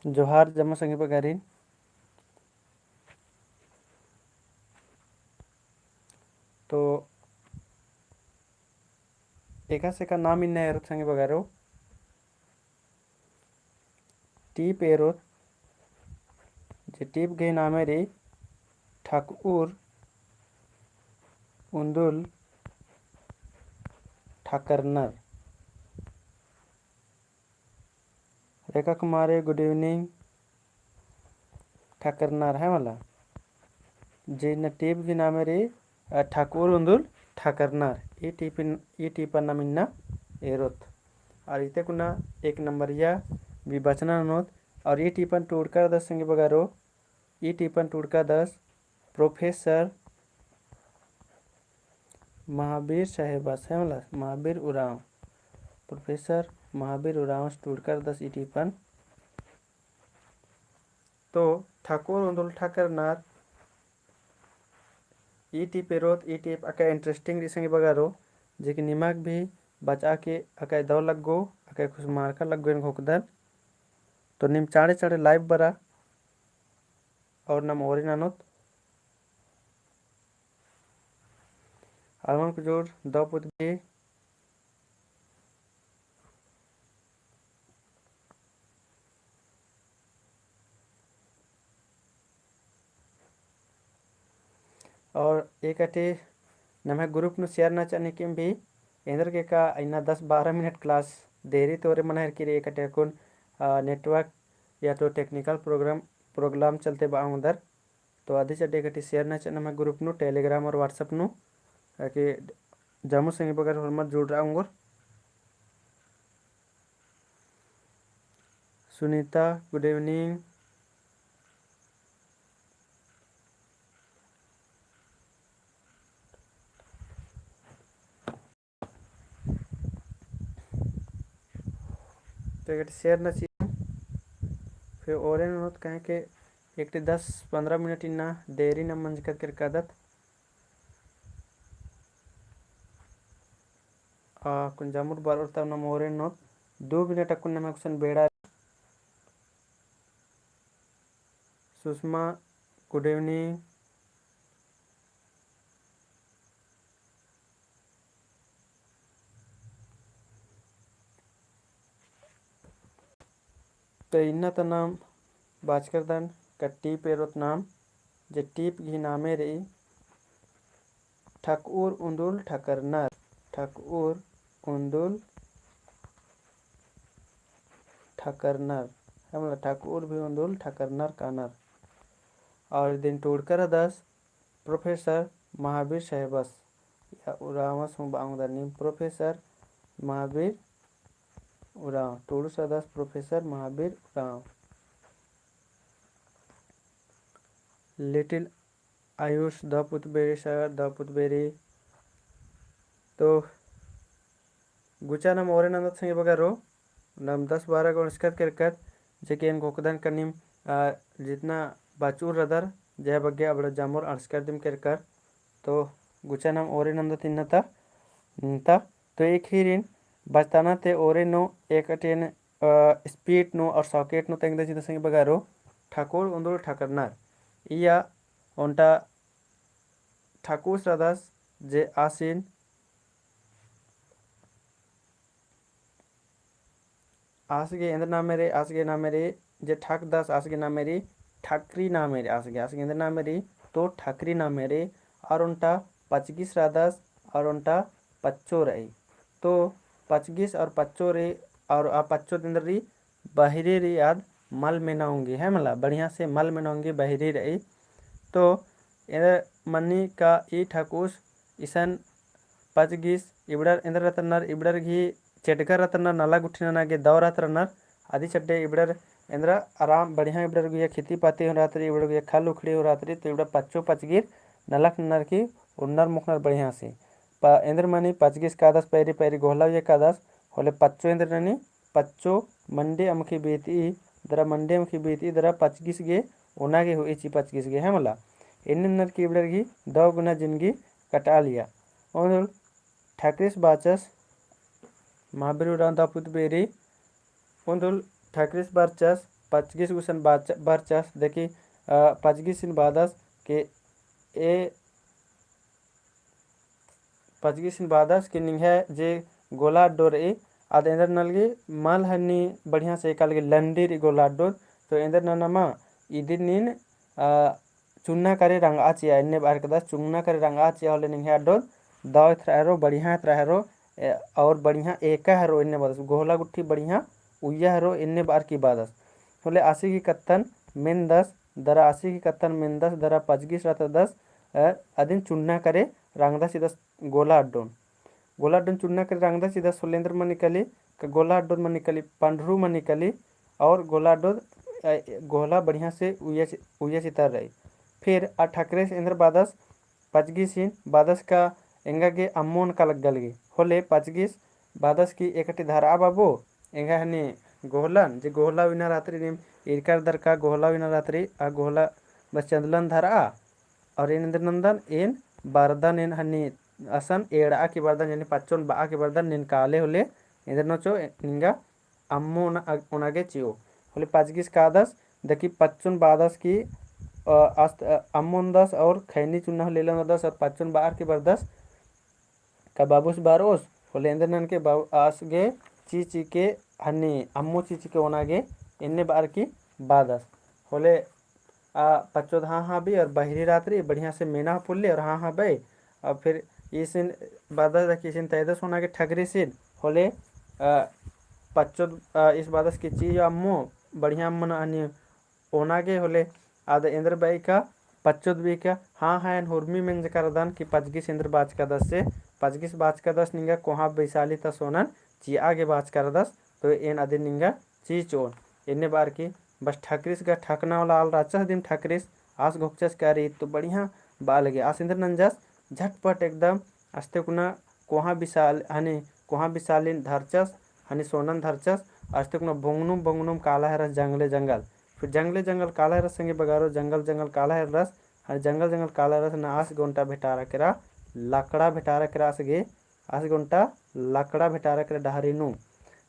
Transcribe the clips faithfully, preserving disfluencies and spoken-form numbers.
जोहार जम्मा संगी बगारिन। तो एकासे का नाम इन्ना एरोत संगी बगारो। टीप एरोत, जे टीप गही नामे रई ठकउर उन्दुल ठकरनर। रेखा कुमारी, good evening। ठकरनर है मला। जे इन्ना टीप गही नामे रई, अ, ठकउर उन्दुल ठकरनर। ई टीपिन, ई टीपन नाम इन्ना एरोत। और इते कुना एक नंबरिया विवचना ननोत। और ई टीपन टूड़का रअदस संगी बगारो, ई टीपन टूड़का रअदस प्रोफेसर महावीर साहेबस है मला, महावीर उराँव, प्रोफेसर महावीर उराँवस टूड़का रअदस ई टीपन। तो ठकउर उन्दुल ठकरनर, ई टीप एरोत, ई टीप अका interesting रई संगी बगारो, जे कि निमाग भी बचा के अका दव लग्गो, अका खुस मारका लग्गो एन घोखदन। तो नीम चाँड़े चाँड़े live बरा और नाम ओरे ननोत। अलमन कुजूर दव पुत भी। और एकटे नम्है group नू share नना चाहनी किम भी, एन्देरगे का इन्ना दस बारह मिनट class देरी तोरे मना हेरकी रई एकटे अक्कुन, आ, network या तो technical program, program चलते बआ ओंगदर। तो अदी चड्डे एकटे share नना चाहना नम्है group नू, Telegram और WhatsApp नू, ताकि जम्मो संगी बगर होरमर जुड़रआ ओंगोर। Sunita, good evening। तो एकटे share नना चिआ, फिर ओरे ननोत कहे के एकटे दस पन्द्रह मिनट इन्ना देरी नम मंजकत केरकादत। आ, कुन जामुर बार ओर तब नम ओरे ननोत, दो मिनट अक्कुन नम अक्कुन बेड़ा। Sushma, good evening। तो इन्ना ता नाम बाचकर दन का टीप एरोत नाम, जे टीप गही नामे रई ठकउर उन्दुल ठकरनर, ठकउर उन्दुल ठकरनर, है मला ठकउर भी उन्दुल ठकरनर कानर। और इदिन टूड़का रअदस प्रोफेसर महावीर साहेबस, या उराँवस हूँ बआ ओंगदर नीम, प्रोफेसर महावीर उराँव, टूड़ुस रअदस प्रोफेसर महावीर उराँव। Little आयुष दव पुत बेरी sir, दव पुत बेरी। तो गुचा नम ओरे नन्दत संगी बगरो, नम दस बारह गो अंड़सकत केरकत, जे कि एन घोखदन का नीम, आ, जितना बचउर रअदर, जे बग्गे अबड़ा जामोर अंड़सकत दिम केरकर। तो गुचा नम ओरे नन्दत इन्ना ता, इन्ना ता। तो एक ही रिन बचतना ते ओरे नू एकटेन, अ, speed नू और socket नू तेंगदन चिअदन संगी बगरो, ठकुर उन्दुल ठकरनर। इया ओन्टा ठकुस रअदस जे आसिन आस गे एन्देर नामे रई, आस गे नामे रई, जे ठकदस आस गे नामे रई, ठकरी नामे रई, आस गे, आस गे एन्देर नामे रई, तो ठकरी नामे रई, और ओन्टा पचगिस रअदस, और ओन्टा पच्चो रई। तो पचगिस और पच्चो रई, और आ पच्चो एन्देर रई, बहिरे रई आद मल मेना ओंगी, है मला, बढ़िया से मल मेना ओंगी बहिरे रई। तो एन्देर मनी का ई ठकुस इसन पचगिस, इबड़र एन्देर रअदर रअनर, इबड़र गही चेटगर रअदर रअनर, नला गुट्ठी नना गे दव रअदर रअनर, अदी चड्डे इबड़र एन्देर आराम बढ़िया, इबड़र गुइया खेती पाती हूँ रअदर रई, इबड़र गुइया खल उखड़ी हूँ रअदर रई, तो इबड़र पच्चो पचगिर नलख ननर की उन्नर मुखनर बढ़िया से। प-, एन्देर मनी पचगिस कादस पैरी पैरी गोहला उइया कादस, होले पच्चो एन्देर ननी पच्चो मंडी अमखी बीतई, दरा मंडी अमखी बीतई, दरा पचगिस गे, ओना गे हुई ची पचगिस गे, है मला। एन्ने ननर की इबड़र गही दव गुना जिनगी कटआ लिया। ओन्दुल ठकरिस बाचस, महावीर उराँव दव पुत बेरी, ओन्दुल ठकरिस बाचस, पचगिस गुसन बाच-, बरचस, देखी, अ, पचगिसिन बादस के ए, पचगिसिन बादस के निंग्है जे गोला अड्डो रई, आद एन्देर नलगी मल हन्नी बढ़िया से एका लगी लंडी रई गोला अड्डो, तो एन्देर ननमा इदिन नीन, अ, चुन्ना करे रंगआ चिआ, एन्ने बअर कादस चुन्ना करे रंगआ चिआ होले निंग्है अड्डो दव एथरा हेरो, बढ़िया एथरा हेरो, ए, और बढ़िया एका हेरो एन्ने बादस, गोहला गुट्ठी बढ़िया उइया हेरो एन्ने बअर की बादस। होले आसी गही कत्थन मेन्दस, दरा आसी गही कत्थन मेन्दस, दरा पचगिस रअदस, अ, अदिन चुन्ना करे रंगदस चिदस गोला अड्डोन। गोला अड्डोन चुन्ना करे रंगदस चिदस होले एन्देर मनी कली, क-, गोला अड्डोन मनी कली, पंडरू मनी कली, और गोला अड्डोन, अ, गोहला बढ़िया से उइया चि-, उइया चितर रई। फिर आ ठकरेस एन्देर बादस पचगिसिन बादस का एंगा गे अम्मोन का लग्गा लगी। होले पचगिस बादस की एकटी धरआ बाबो, एंगा हनी गोहलन, जे गोहला उइना रातरी नीम इरकर दरका गोहला उइना रातरी, आ गोहला बस चंदलन धरआ, और एन एन्देर नन्दन एन बरदन एन हनी असन एड़आ की बरदन, यानी पच्चोन बआ की बरदन, नीन काले होले एन्देर नोचो निंगा अम्मो ओना-, ओना गे चिओ। होले पचगिस कादस, दकी पच्चोन बादस की, अ, अस्त-, अ, अम्मो ओन्दस और खैनी चुन्ना होले एला ओन्दस और पच्चोन बअर की बरदस का बाबुस बरओस, होले एन्देर ननके बाबु आस गे चिचिके हनी अम्मो चिचिके ओना गे एन्ने बअर की बादस। होले आ पच्चोद हाँ हाँ बई और बहिरी रातरी बढ़िया से मेना पुल्ली और हाँ हाँ बई। और फिर इसिन बादस दकी इसिन तैदस ओना गे ठगरीसिन होले, आ, पच्चोद, आ, इस बादस की चिओ अम्मो बढ़िया अम्मन हनी ओना गे होले आद एन्देर बई का पच्चोद बई का हाँ हाँ एन हुरमी मेंजका रअदन कि पचगिस एन्देर बाचकादस से, पचगिस बाचकादस निंगा कोहाँ बिसाली ता सोनन चिआ गे बाचका रअदस, तो एन अदिन निंगा चिचोन। एन्ने बअर की बस ठकरिस गा ठकना वाला आल रहचस दिम ठकरिस, आस घोकचस का रई तो बढ़िया बआ लगे। आस एन्देर नंजस झटपट एकदम अस्ते कुना कोहाँ बिसाल-, हनी कोहाँ बिसालिन धरचस, हनी सोनन धरचस, अस्ते कुना बोंगनुम बोंगनुम काला हेलरस जंगले जंगल। फिर जंगले जंगल काला हेलरस संगी बगरो, जंगल जंगल काला हेलरस, हनी जंगल जंगल काला हेलरस ना आस गे ओन्टा भेटारा केरा, लकड़ा भेटारा केरा आस गे, आस गे ओन्टा लकड़ा भेटारा केरा डहरी नू।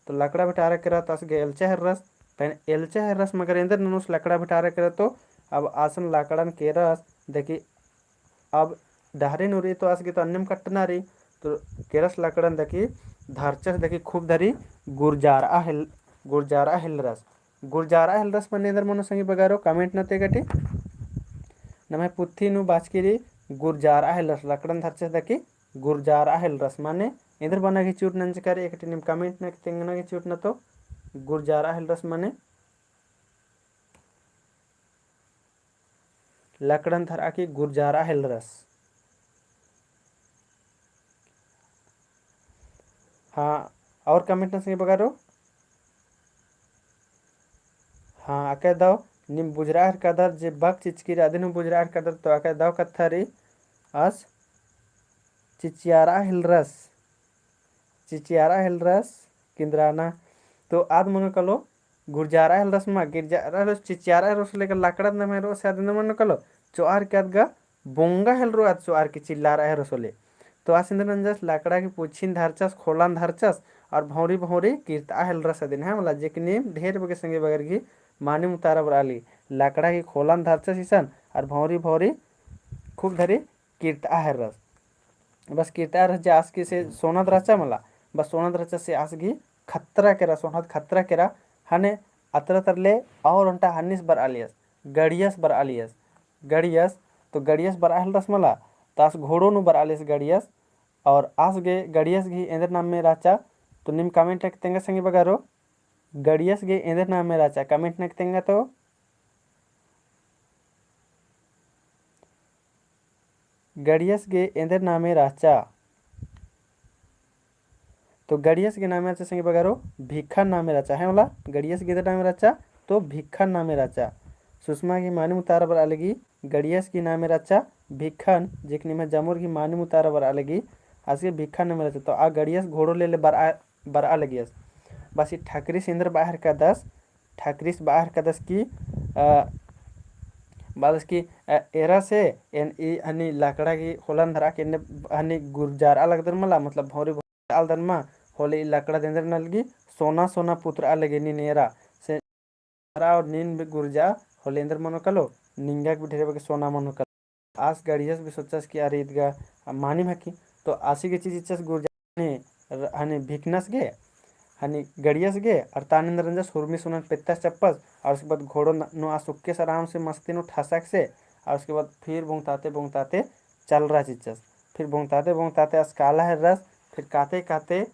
तो लकड़ा भेटारा केरा तो आस गे एल्चा हेलरस, पहन एल्चा हेलरस मगर एन्देर ननुस लकड़ा भेटारा केरा तो अब आसन लकड़न केरस, देखी अब डहरे नू रई तो आस गे तो अन्नेम कट्टना रई, तो केरस लकड़न दकी धरचस दकी खूब धरी गुरजारआ हेल-, गुरजारआ हेलरस। गुरजारआ हेलरस मने एन्देर मनो संगी बगरो comment नते कटी। नम्है पुथी नू बाचकी रई गुरजारआ हेलरस, लकड़न धरचस दकी गुरजारआ हेलरस मने एन्देर बना गे चिउट नंजका रई, एकटी नीम comment नके तेंगना गे चिउट नतो। गुरजारआ हेलरस मने लकड़न धरआ की गुरजारआ हेलरस। हाँ, और comment नसन बगरो। हाँ, अकय दव नीम बुझरआ हेलरकदर जे बक चिचकी रई अदिन हूँ बुझरआ हेलरकदर, तो अकय दव कत्था रई आस चिचियारआ हेलरस। चिचियारआ हेलरस किंदराना। तो आद मनो कलो गुरजारआ हेलरस मा, गिरजारआ हेलरस, चिचियारआ हेलरस लेकर लकड़ा नम्है रओ से आद मनो कलो चोआर के आद गा बोंगा हेलरो आद चोआर के चिल्लारआ हेलरस होले। तो आस एन्देर नंजस लकड़ा की पुछिन धरचस, खोलन धरचस, और भौंरी भौंरी किर्तआ हेलरस अदिन है मला, जेकनी ढेर बगे संगे बगर की मानिम उतारा बरआ लगी। लकड़ा की खोलन धरचस इसन, और भौंरी भौंरी खूब धरी किर्तआ हेलरस। बस किर्तआ हेलरस जे आस गे से सोनद रहचा मला, बस सोनद रहचा से आस गे खतरा केरा, सोनद खतरा केरा, हने अतरा तरले और ओन्टा हन्निस बरआ लियस, गड़ियस बरआ लियस, गड़ियस, तो गड़ियस बरआ हेलरस मला, तो आस घोड़ो नू बरआ लियस गड़ियस, और आस गे गड़ियस गही एन्देर नामे रहचा, तो नीम comment नके तेंगा संगी बगरो, गड़ियस गे एन्देर नामे रहचा, comment नके तेंगा तो। गड़ियस गे एन्देर नामे रहचा। तो गड़ियस गे नामे रहचा संगी बगरो, भिखन नामे रहचा। है मला, गड़ियस गे एन्देर नामे रहचा, तो भिखन नामे रहचा। सुषमा गही मानिम उतारा बरआ लगी, गड़ियस गही नामे रहचा भिखन, जेकनी में जमुर गही मानिम उतारा बरआ लगी, आस गे भिखन नामे रहचा। तो आ गड़ियस घोड़ो लेले बरआ बरआ लगियस। बस ई ठकरिस एन्देर बआ हेलरकदस, ठकरिस बआ हेलरकदस की, अ, बादस की, अ, एरा से एन ई हनी लकड़ा की खोलन धरआ के एन्ने हनी गुरजारआ लगदन मला, मतलब भौंरी भौंरी आलदन मा, होले ई लकड़ा एन्देर नलगी सोना सोना पुतरआ लगी नीन एरा से अरा और नीन भी गुर्जा होले एन्देर मनो कालो, निंगा गे भी ढेरे बग्गे सोना मनो कालो। आस गड़ियस भी सोचस कि अरे ईद गा मानिम हकी, तो आसी गे चिच्चस गुर्जा हने, हने भिकनस गे, हने गड़ियस गे, और तान एन्देर नंजस हुरमी सोनन पेत्तस चप्पस, और उसके बाद घोड़ो न-, नू आस उक्केस आराम से मस्ती नू ठसकसे, और उसके बाद फिर बोंगताते बोंगताते चलरा चिच्चस। फिर बोंगताते बोंगताते आस काला हेलरस, फिर काते काते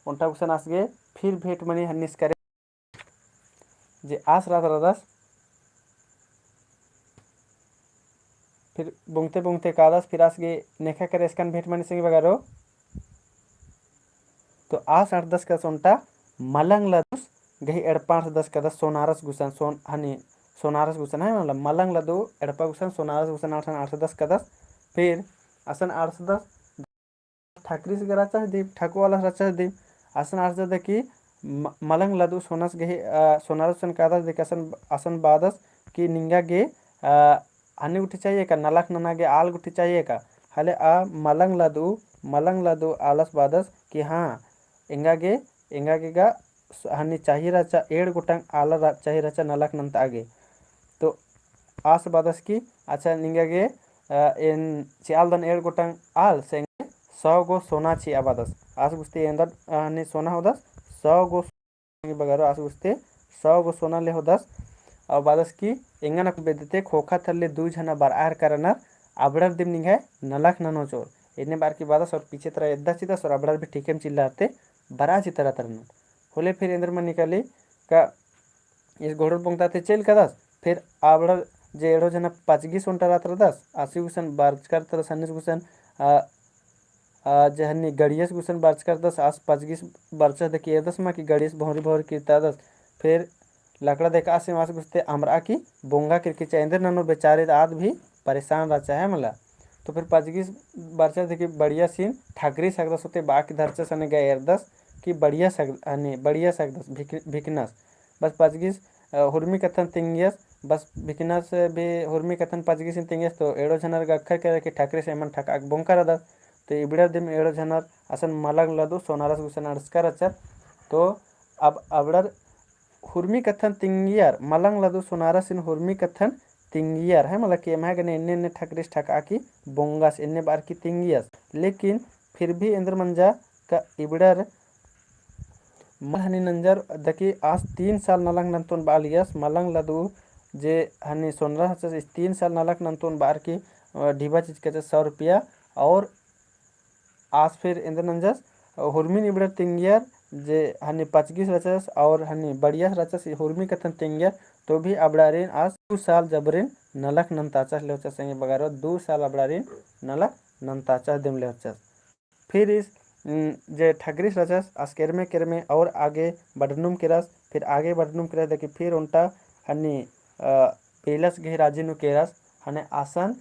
ओन्टा गुसन आस गे फिर भेंट मनी हन्निस करे। जे आस रअदस, फिर बोंगते बोंगते कादस, फिर आस गे नेखा करे एसकन भेंट मनी संगी बगरो। तो आस अंड़सदस कदस ओन्टा मलंग लदुस गही एड़पा अंड़सदस कदस सोनारस गुसन, सोन-, हनी सोनारस गुसन है, मतलब मलंग लदु एड़पा गुसन सोनारस गुसन आसन अंड़सदस कदस। फिर असन अंड़सदस ठकरिस गे रहचस दिम, ठकु आलस रहचस दिम। असन अंड़सदस कि म-, मलंग लदु सोनस गही, अ, सोनारस गुसन कादस दिम कि असन, असन बअदस कि निंगा गे, अ, हनी गुट्ठी चाहिए का, नलख नना गे आल गुट्ठी चाहिए का। हले आ मलंग लदु, मलंग लदु आलस बअदस कि हाँ, एंगा गे, एंगा गे गा हनी चाही रहचा, एंड़ गोटंग आल रा-, चाही रहचा नलख नन्तआ गे। तो आस बअदस कि अच्छा निंगा गे, अ, एन चिआलदन एंड़ गोटंग आल से एंगा गे सौ गो सोना चिआ बअदस। आस गुस्ती एन्दर, अ, हनी सोना होदस, सौ गो बगरो आस गुस्ती सौ गो सोना ले होदस। और बअदस कि एंगन अक्कु बेद्दते ख़ोख़ा तल्ले दुई झना बरआ रअनर, अबड़र दिम निंग्है नलख ननो चोर। एन्ने बअर की बअदस और पीछे तरा एद्दा चिदस और अबड़र भी ठीकेम चिल्लारते बरआ चितरा तरनर। होले फिर एन्देर मनी काली का ईस घोड़ोर बोंगताते चइल कादस, फिर अबड़र जे एंड़ो झना पचगिस ओन्टा रअदस, आसी गुसन बरचका रअदस, हन्निस गुसन, आ, आ, जे हन्नी गड़ियस गुसन बरचका रअदस, आस पचगिस बरचस देखी एरदस मा कि गड़ियस भौंरी भौंरी किर्तादस, फिर लकड़ा देखा आस गुस्ते अमरआ कि बोंगा किरकी चा एन्देर ननो बेचारे आद भी परेशान रहचा है मला। तो फिर पचगिस बरचस देखी बढ़िया सीन ठकरिस हकदस होते बाकी धरचस हने गा एरदस कि बढ़िया सक-, हने बढ़िया सकदस भिक-, भिकनस। बस पचगिस, अ, हुरमी कत्थन तिंगियस, बस भिकनस भी हुरमी कत्थन पचगिसिन तिंगियस, तो एंड़ो झनर गा अख़र केरा कि ठकरिस एमन ठकआ गे बोंगका रअदस। तो इबड़र दिम एंड़ो झनर असन मलंग लदु सोनारस गुसन अंड़सका रहचर। तो अब अबड़र हुरमी कत्थन तिंगियर, मलंग लदु सोनारसिन हुरमी कत्थन तिंगियर, है मला कि एम्है गने एन्ने एन्ने ठकरिस ठकआ की बोंगस एन्ने बअर की तिंगियस। लेकिन फिर भी एन्देर मंजा का इबड़र मल हनी नंजर देखी आस तीन साल नलख नन्तोन बआलियस, मलंग लदु जे हनी सोनरा रहचस, इस तीन साल नलख नन्तोन बअर की, अ, ढिबा चिचकचस सौ रुपया। और आस फिर एन्देर नंजस, हुरमिन इबड़र तिंगियर जे हनी पचगिस रहचस और हनी बढ़ियस रहचस, हुरमी कत्थन तिंगियर, तो भी अबड़ारिन आस दू साल जबरिन नलख नन्ताचस ले होचस संगी बगरो, दू साल अबड़ारिन नलख नन्ताचस दिम ले होचस। फिर इस, उम, जे ठकरिस रहचस, आस केरमे केरमे और आगे बढ़नुम केरस, फिर आगे बढ़नुम केरस, देखी फिर ओन्टा हनी, अ, बेलस गही राजी नू केरस, हने असन,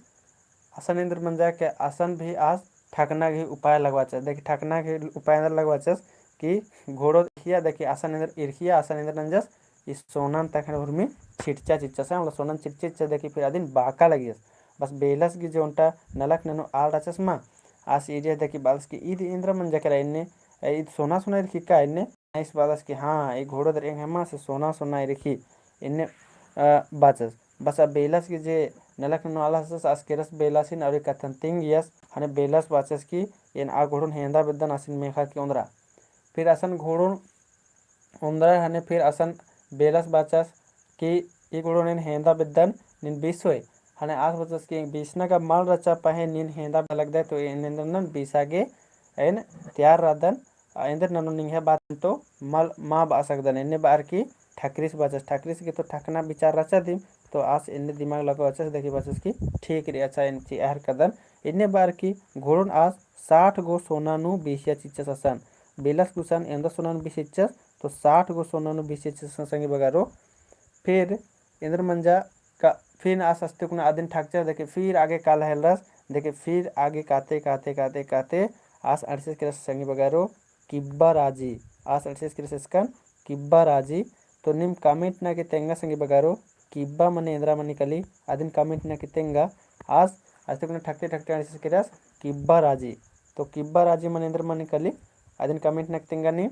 असन एन्देर मंजा के असन भी आस ठकना गही उपाय लगवाचस। देखी ठकना गही उपाय एन्देर लगवाचस कि घोड़ो इरखिया, देखी असन एन्देर इरखिया, असन एन्देर नंजस, ई सोनन तखन हुरमी छिटचा चिच्चस, मतलब सोनन छिटचा चिच्चस, देखी फिर अदिन बाका लगियस। बस बेलस गही जे ओन्टा नलख ननो आल रहचस मा, आस इरियस देखी बअदस कि ईद एन्देर मंजा केरा एन्ने, ईद सोना सोना इरखी का एन्ने, आस बअदस कि हाँ, ई घोड़ो दर एंग्है मा से सोना सोना इरखी एन्ने, अ, बाचस। बस आ बेलस गही जे नलख ननो आल रहचस, आस केरस बेलसिन और ई कत्थन तिंगियस, हने बेलस बाचस कि एन आ घोड़ोन हेंदा बेद्दन आसिन मेखा की ओन्द्रा। फिर असन घोड़ोन ओन्द्रा हने फिर असन बेलस बाचस कि ई घोड़ोन एन हेंदा बेद्दन नीन बीसोय। हने आस बाचस कि बीसना गा मल रहचा पहें नीन हेंदा बेद्दा लगदय तो एन एन्देर ननोन बीसा गे एन तैयार रअदन, आ एन्देर ननोन निंग्है बात तो मल मा बआ सकदन। एन्ने बअर की ठकरिस बाचस, ठकरिस गे तो ठकना बिचार रहचा दिम, तो आस एन्ने दिमाग लगवाचस, देखी बाचस कि ठीक रई, अच्छा एन चिअर कदन। एन्ने बअर की घोड़ोन आस साठ गो सोना नू बीसिया चिच्चस असन। बेलस गुसन एवंदा सोना नू बीसिया चिच्चस, तो साठ गो सोना नू बीसिया चिच्चस असन संगी बगरो। फिर एन्देर मंजा का, फिर आस अस्ते कुना अदिन ठकचस, देखी फिर आगे काला हेलरस, देखी फिर आगे काते, काते, काते, काते, आस अंड़सिस केरस संगी बगरो, किब्बा राजी, आस अंड़सिस केरस एसकन, किब्बा राजी, तो नीम comment नना की तेंगा संगी बगरो, किब्बा मने एन्दरा मनी काली, अदिन comment नना की तेंगा, आस, आस ते कुना ठकते ठकते अंड़सिस केरस, किब्बा राजी, तो किब्बा राजी मने एन्दरा मनी काली, अदिन comment नना की तेंगा नीम।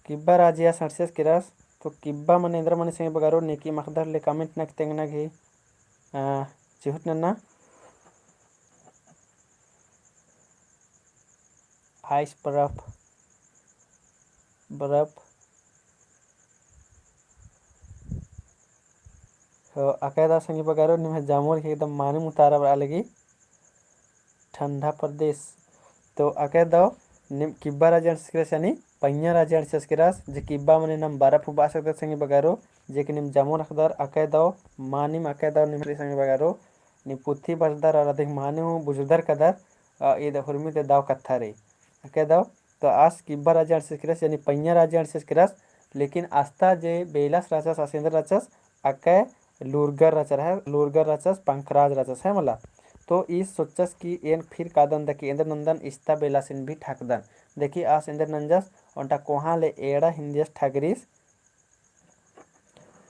किब्बा राजी आस अंड़सियस केरस, तो किब्बा मने एन्दरा मनी संगी बगरो, नेकी मखदर ले comment नक तेंगना गही, आ, चिहुट नन्ना। Ice बर्फ, बर्फ। हो, अकय दव संगी बगरो, निम्है जामोर एकदम मानिम उतारा बरआ लगी। ठंडा प्रदेश। तो अकय दव निम किब्बा राजी अंड़सियस केरस यानी पइय्याँ राजी अंड़सियस केरस, जे किब्बा मने नाम बर्फ हूँ बआ सकदत संगी बगरो, जे कि निम जामोर अख़दर अकय दव मानिम अकय दव निम संगी बगरो, नीम पुथी बरदर और अदिक माने हूँ बुझुरदर कदर, अ, ईद हुरमी ते दव कत्था रई। अकय दव तो आस किब्बा राजी अंड़सियस केरस, यानी पइय्याँ राजी अंड़सियस केरस, लेकिन आस्ता जे बेलस रहचस, आस एन्दर रहचस, अकय लूरगर रहचस, है, लूरगर रहचस, पंखराज रहचस, है मला। तो ईस सोचस कि एन फिर कादन दकी एन्दर नन्दन इस्ता बेलसिन भी ठकदन। देखी आस एन्दर नंजस, ओन्टा कोहाँ ले एड़ा हिन्दियस ठकरिस,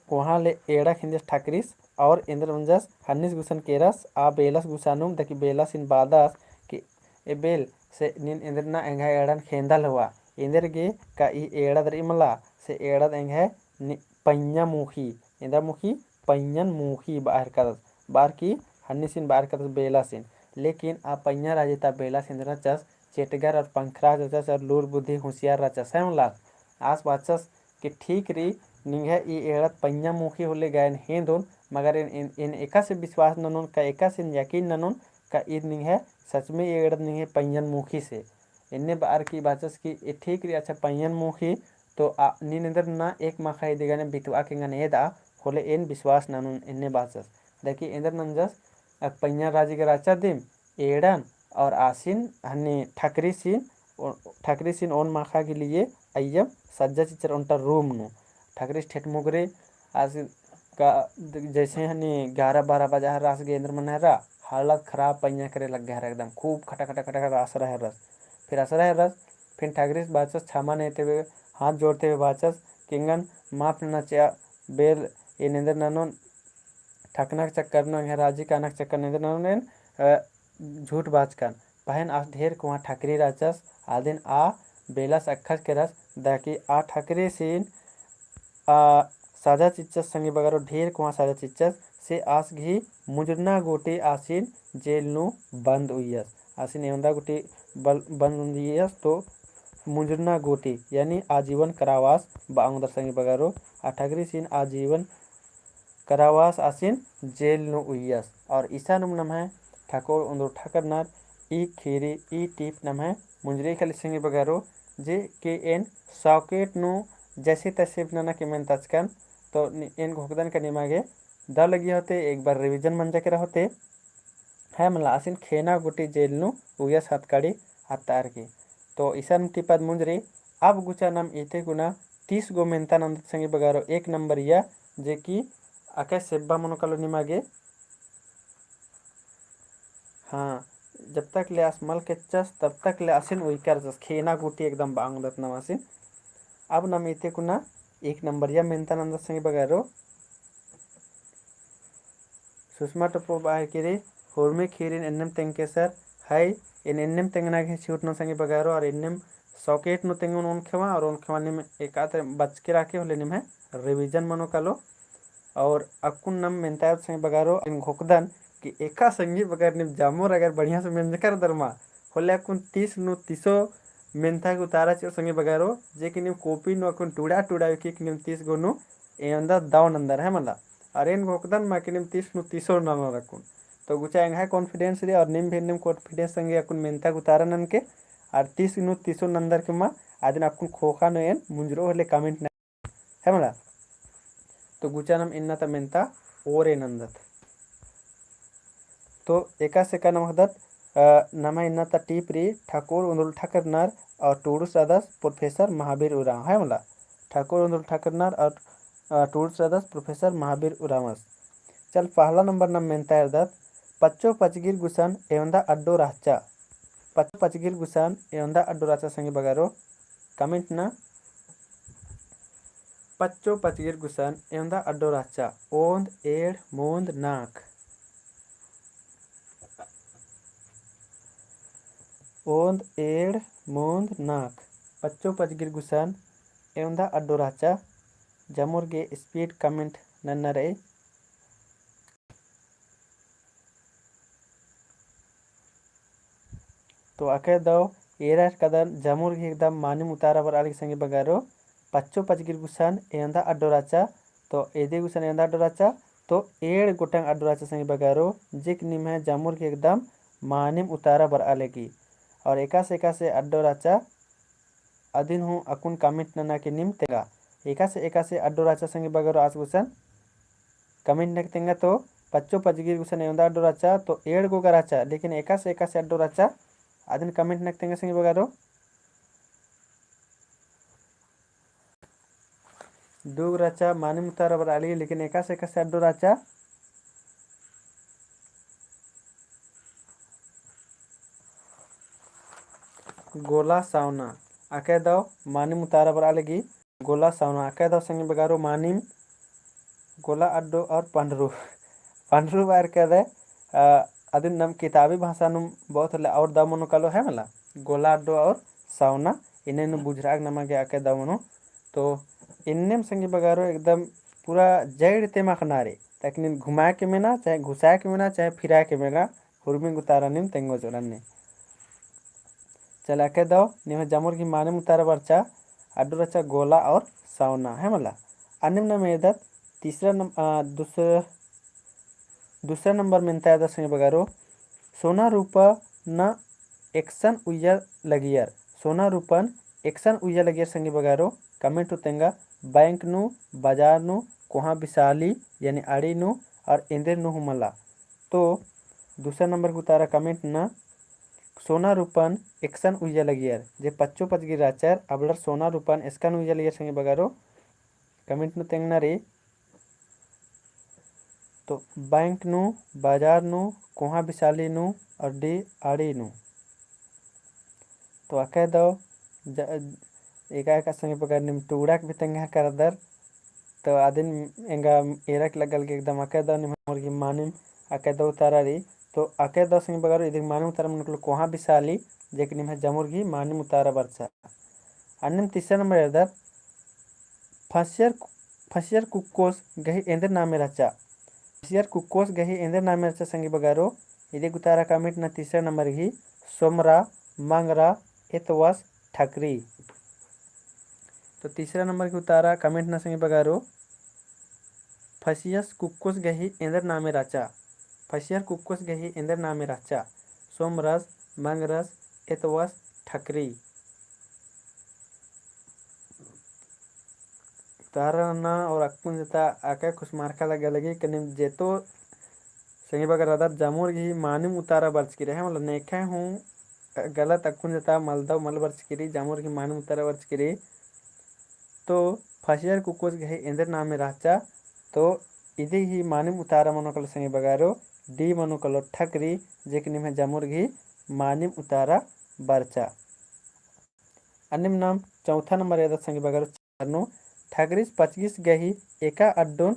कोहाँ ले एड़ा हिन्दियस ठकरिस, और एन्दर नंजस हन्निस गुसन केरस, आ बेलस गुसानुम दकी बेलसिन बादस कि ए बेल से नीन एन्दर ना एंग्है एड़न खेंदल हुआ, एन्दर गे का ई एड़ा दर इमला, से एड़ा द एंग्है नि-, पइय्याँ मुखी, एन्दर मुखी, पइय्याँ मुखी बअर कदस, बअर की हन्निसिन बअर कदस बेलसिन। लेकिन आ पइय्याँ राजी ता बेलस एन्दर रहचस, चेटगर और पंखराज रहचस और लूर बुद्धि हुसियार रहचस, है मला। आस बाचस कि ठीक रई, निंग्है ई एड़ा द पइय्याँ मुखी होले गा एन हेंदोन, मगर एन, एन, एन एकासे विश्वास ननोन का एकासे एन यकीन ननोन का ईद निंग्है सच में ई एड़ा द निंग्है पइय्याँ मुखी से। एन्ने बअर की बाचस कि ए ठीक रई, अच्छा पइय्याँ मुखी तो आ, नीन एन्दर ना एक माखा इदिगने बितवा के एंगन एदा, होले एन विश्वास ननोन एन्ने बाचस। दकी एन्दर नंजस, अ, पइय्याँ राजी गे रहचा दिम, एड़न और आसिन हन्नी ठकरिसिन, ओ-, ठकरिसिन ओन माखा के लिए अइयम सज्जा चिच्चर ओन्टा room नू। ठकरिस ठेठ मुगरे आस का, जैसे हन्नी ग्यारह बारह बजा हरा आस गे एन्दर मना हरा, हालत खराब पइय्याँ करे लग्गा हरा एकदम, खूब खटा खटा खटा खटा आसरा हरस। फिर आसरा हरस, फिर ठकरिस बाचस क्षमा नेते हुए, हाथ जोड़ते हुए बाचस, कि एंगन माफ नना चिआ बेल, एन एन्दर ननोन ठकना के चक्कर नू एंग्है राजी काना के चक्कर नू एन्दर ननोन एन, अ, झूठ बाचकन। पहें आस ढेर कोहाँ ठकरी रहचस, आदिन आ बेलस अख़स केरस, दकी आ ठकरीसिन, आ, सजा चिच्चस संगी बगरो ढेर कोहाँ सजा चिच्चस, से आस गही मुंजरना गूटी आसिन जेल नू बंद उइयस। आसिन एवंदा गूटी बल-, बंद उइयस तो मुंजरना गूटी, यानी आजीवन कारावास बआ ओंगदर संगी बगरो, आ ठकरीसिन आजीवन कारावास आसिन जेल नू उइयस। और इसानुम नम्है ठकोर उन्दुल ठकरनर ई खीरी ई टीप नम्है मुंजरी खली संगी बगरो, जे कि एन शॉकेट नू जैसे तैसे नना के मेनताचकन, तो नि-, एन घोखदन का निमा गे दव लगी होते, एक बार revision मंजा केरा होते। है मला आसिन खेना गूटी जेल नू उइयस हथकड़ी अत्तार की। तो इसन टिपत मुंजरी, अब गुचा नम इते कुना तीस गो मेन्ता नन्दत संगी बगरो एक नंबरिया, जे कि अकय सेब्बा मनो कालो निमा गे। हाँ, जब तक ले आस मल केच्चस, तब तक ले आसिन उइकर जस खेना गूटी एकदम बआ ओंगदत नम आसिन। अब नम इते कुना एक नंबरिया मेन्ता नन्दत संगी बगरो। सुषमा टोप्पो बअर की रई, हुरमी खीरिन एन्नेम तेंगकेसर, है, एन एन्नेम तेंगना गे चिहुटनोन संगी बगरो, और एन्नेम शॉकेट नू तेंगोन ओन खेवा, और ओन खेवा नीम एकात बचके रअके होले निम्है revision मनो कालो। और अक्कुन नम मेन्ता संगी बगरो, एन घोखदन कि एका संगी बगर नीम जामोर अगर बढ़िया से मेंजकर दरमा, होले अक्कुन तीस नू तीसो मेन्ता गे उतारा चिओ संगी बगरो, जे कि नीम कॉपी नू अक्कुन टूड़ा टूड़ा उइकी कि नीम तीस गो नू एवंदा दव नन्दर है मला। अरे एन घोखदन मा कि नीम तीस नू तीसो नन्दर अक्कुन। तो गुचा एंग्है confidence रई और नीम भी नीम confidence संगे अक्कुन मेन्ता गे उतारा ननके, और तीस नू तीसो नन्दर के मा, आदिन अक्कुन खोखा नू एन मुंजरो होले comment है मला। तो गुचा नम इन्ना ता मेन्ता ओरे नन्दत। तो एकासे का नम अख़दत, अ, नम्है इन्ना ता टीप रई ठकोर उन्दुल ठकरनर और टूड़ुस रअदस प्रोफेसर महावीर उराँव, है मला। ठकोर उन्दुल ठकरनर और, अ, टूड़ुस रअदस प्रोफेसर महावीर उराँवस। चल, पहला नंबर नम मेन्ता एरदत, पच्चो पचगिर गुसन एवंदा अड्डो रहचा। पच्चो पचगिर गुसन एवंदा अड्डो रहचा संगी बगरो। Comment ना। पच्चो पचगिर गुसन एवंदा अड्डो रहचा। ओन्द, एंड़, मोन्द, नाख़। ओन्द, एंड़, मोन्द, नाख़। पच्चो पचगिर गुसन एवंदा अड्डो रहचा, जमुर गे speed comment नन्ना रई। तो अकय दव एरा कदर जमुर गे एकदम मानिम उतारा बरआ लगी संगी बगरो, पच्चो पचगिर गुसन एवंदा अड्डो रहचा, तो एदे गुसन एवंदा अड्डो रहचा, तो एंड़ गोटंग अड्डो रहचा संगी बगरो, जेक निम्है जमुर गे एकदम मानिम उतारा बरआ लगी। और एकासे एकासे अड्डो रहचा, अदिन हूँ अक्कुन comment नना के नीम तेंगा। एकासे एकासे अड्डो रहचा संगी बगरो आस गुसन comment नना के तेंगा तो पच्चो पचगिर गुसन एवंदा अड्डो रहचा तो एंड़ गो गा रहचा, लेकिन एकासे एकासे अड्डो रहचा अदिन comment नना के तेंगा संगी बगरो। दू गो रहचा मानिम उतारा बरआ लगी, लेकिन एकासे एकासे अड्डो रहचा। गोला सावना, अकय दव मानिम उतारा बरआ लगी। गोला सावना, अकय दव संगी बगरो मानिम गोला अड्डो और पंडरू। पंडरू बार के दे, अ, अदिन नम किताबी भाषा नुम बहुत होले और दव मनो कालो है मला। गोला अड्डो और सावना, इन्ने नू बुझरआ गे नमा गे अकय दव मनो। तो इन्नेम संगी बगरो एकदम पूरा जड़ तेमा ख़ना रई, ताकि नीन घुमा के मेना, चाहे घुसा के मेना, चाहे फिरा के मेना, हुरमी उतारा नीम तेंगो जोरन्ने। चला अकय दव निम्है जमुर गही मानिम उतारा बरचा अड्डो रहचा गोला और सावना है मला। अन्नेम नम एरदत तीसरा नम-, अ, दूसरा, दूसरा नंबर मेन्ता एरदत संगी बगरो, सोना रूपा न एकसन उइया लगियर, सोना रूपन एकसन उइया लगियर संगी बगरो, comment नू तेंगा, बैंक नू, बाजार नू, कोहाँ बिसाली यानी आड़ी नू और एन्देर नू हूँ मला। तो दूसरा नंबर गही उतारा comment नना, सोना रूपन एकसन उइया लगियर, जे पच्चो पचगिर रहचर, अबड़र सोना रूपन एकसन उइया लगियर संगी बगरो, comment नू तेंगना रई। तो बैंक नू, बाजार नू, कोहाँ बिसाली नू और डी आड़ी नू। तो अकय दव ज-, एका एका संगी बगर नीम टुगड़ाक भी तेंगहर करदर। तो अदिन एंगा एरक लगल गे एकदम अकय दव निम्है जमुर गही मानिम अकय दव उतारा रई। तो अकय दव संगी बगर इदिक मानिम उतारा मनो कालो कोहाँ बिसाली, जेक निम्है जमुर गही मानिम उतारा बरचा। अन्नेम तीसरा नंबर एरदत, फसियर, फसियर कुक्कोस गही एन्देर नामे रहचा। फसियर कुक्कोस गही एन्देर नामे रहचा संगी बगरो, इदिक उतारा comment नना तीसरा नंबर गही, सोमरा, मंगरा, एतवस, ठकरी। तो तीसरा नंबर गही उतारा comment नना संगी बगरो, फसियस कुक्कोस गही एन्देर नामे रहचा। फसियर कुक्कोस गही एन्देर नामे रहचा। सोमरस, मंगरस, एतवस, ठकरी। उतारा नना और अक्कुन जता अकय खुसमारका लग्गा लगी, कने जेतो संगी बगर रअदर जमुर गही मानिम उतारा बरचकी रई, मतलब नेखय हूँ गलत अक्कुन जता मलदव मल बरचकी रई, जमुर गही मानिम उतारा बरचकी रई। तो फसियर कुक्कोस गही एन्देर नामे रहचा, तो इदी गही मानिम उतारा मनो कालो संगी बगरो, डी मनो कालो ठकरी, जेक निम्है जमुर गही मानिम उतारा बरचा। अन्नेम नाम चौथा नंबर एरदत संगी बगरो, चार नू, ठकरिस पचगिस गही एका अड्डोन,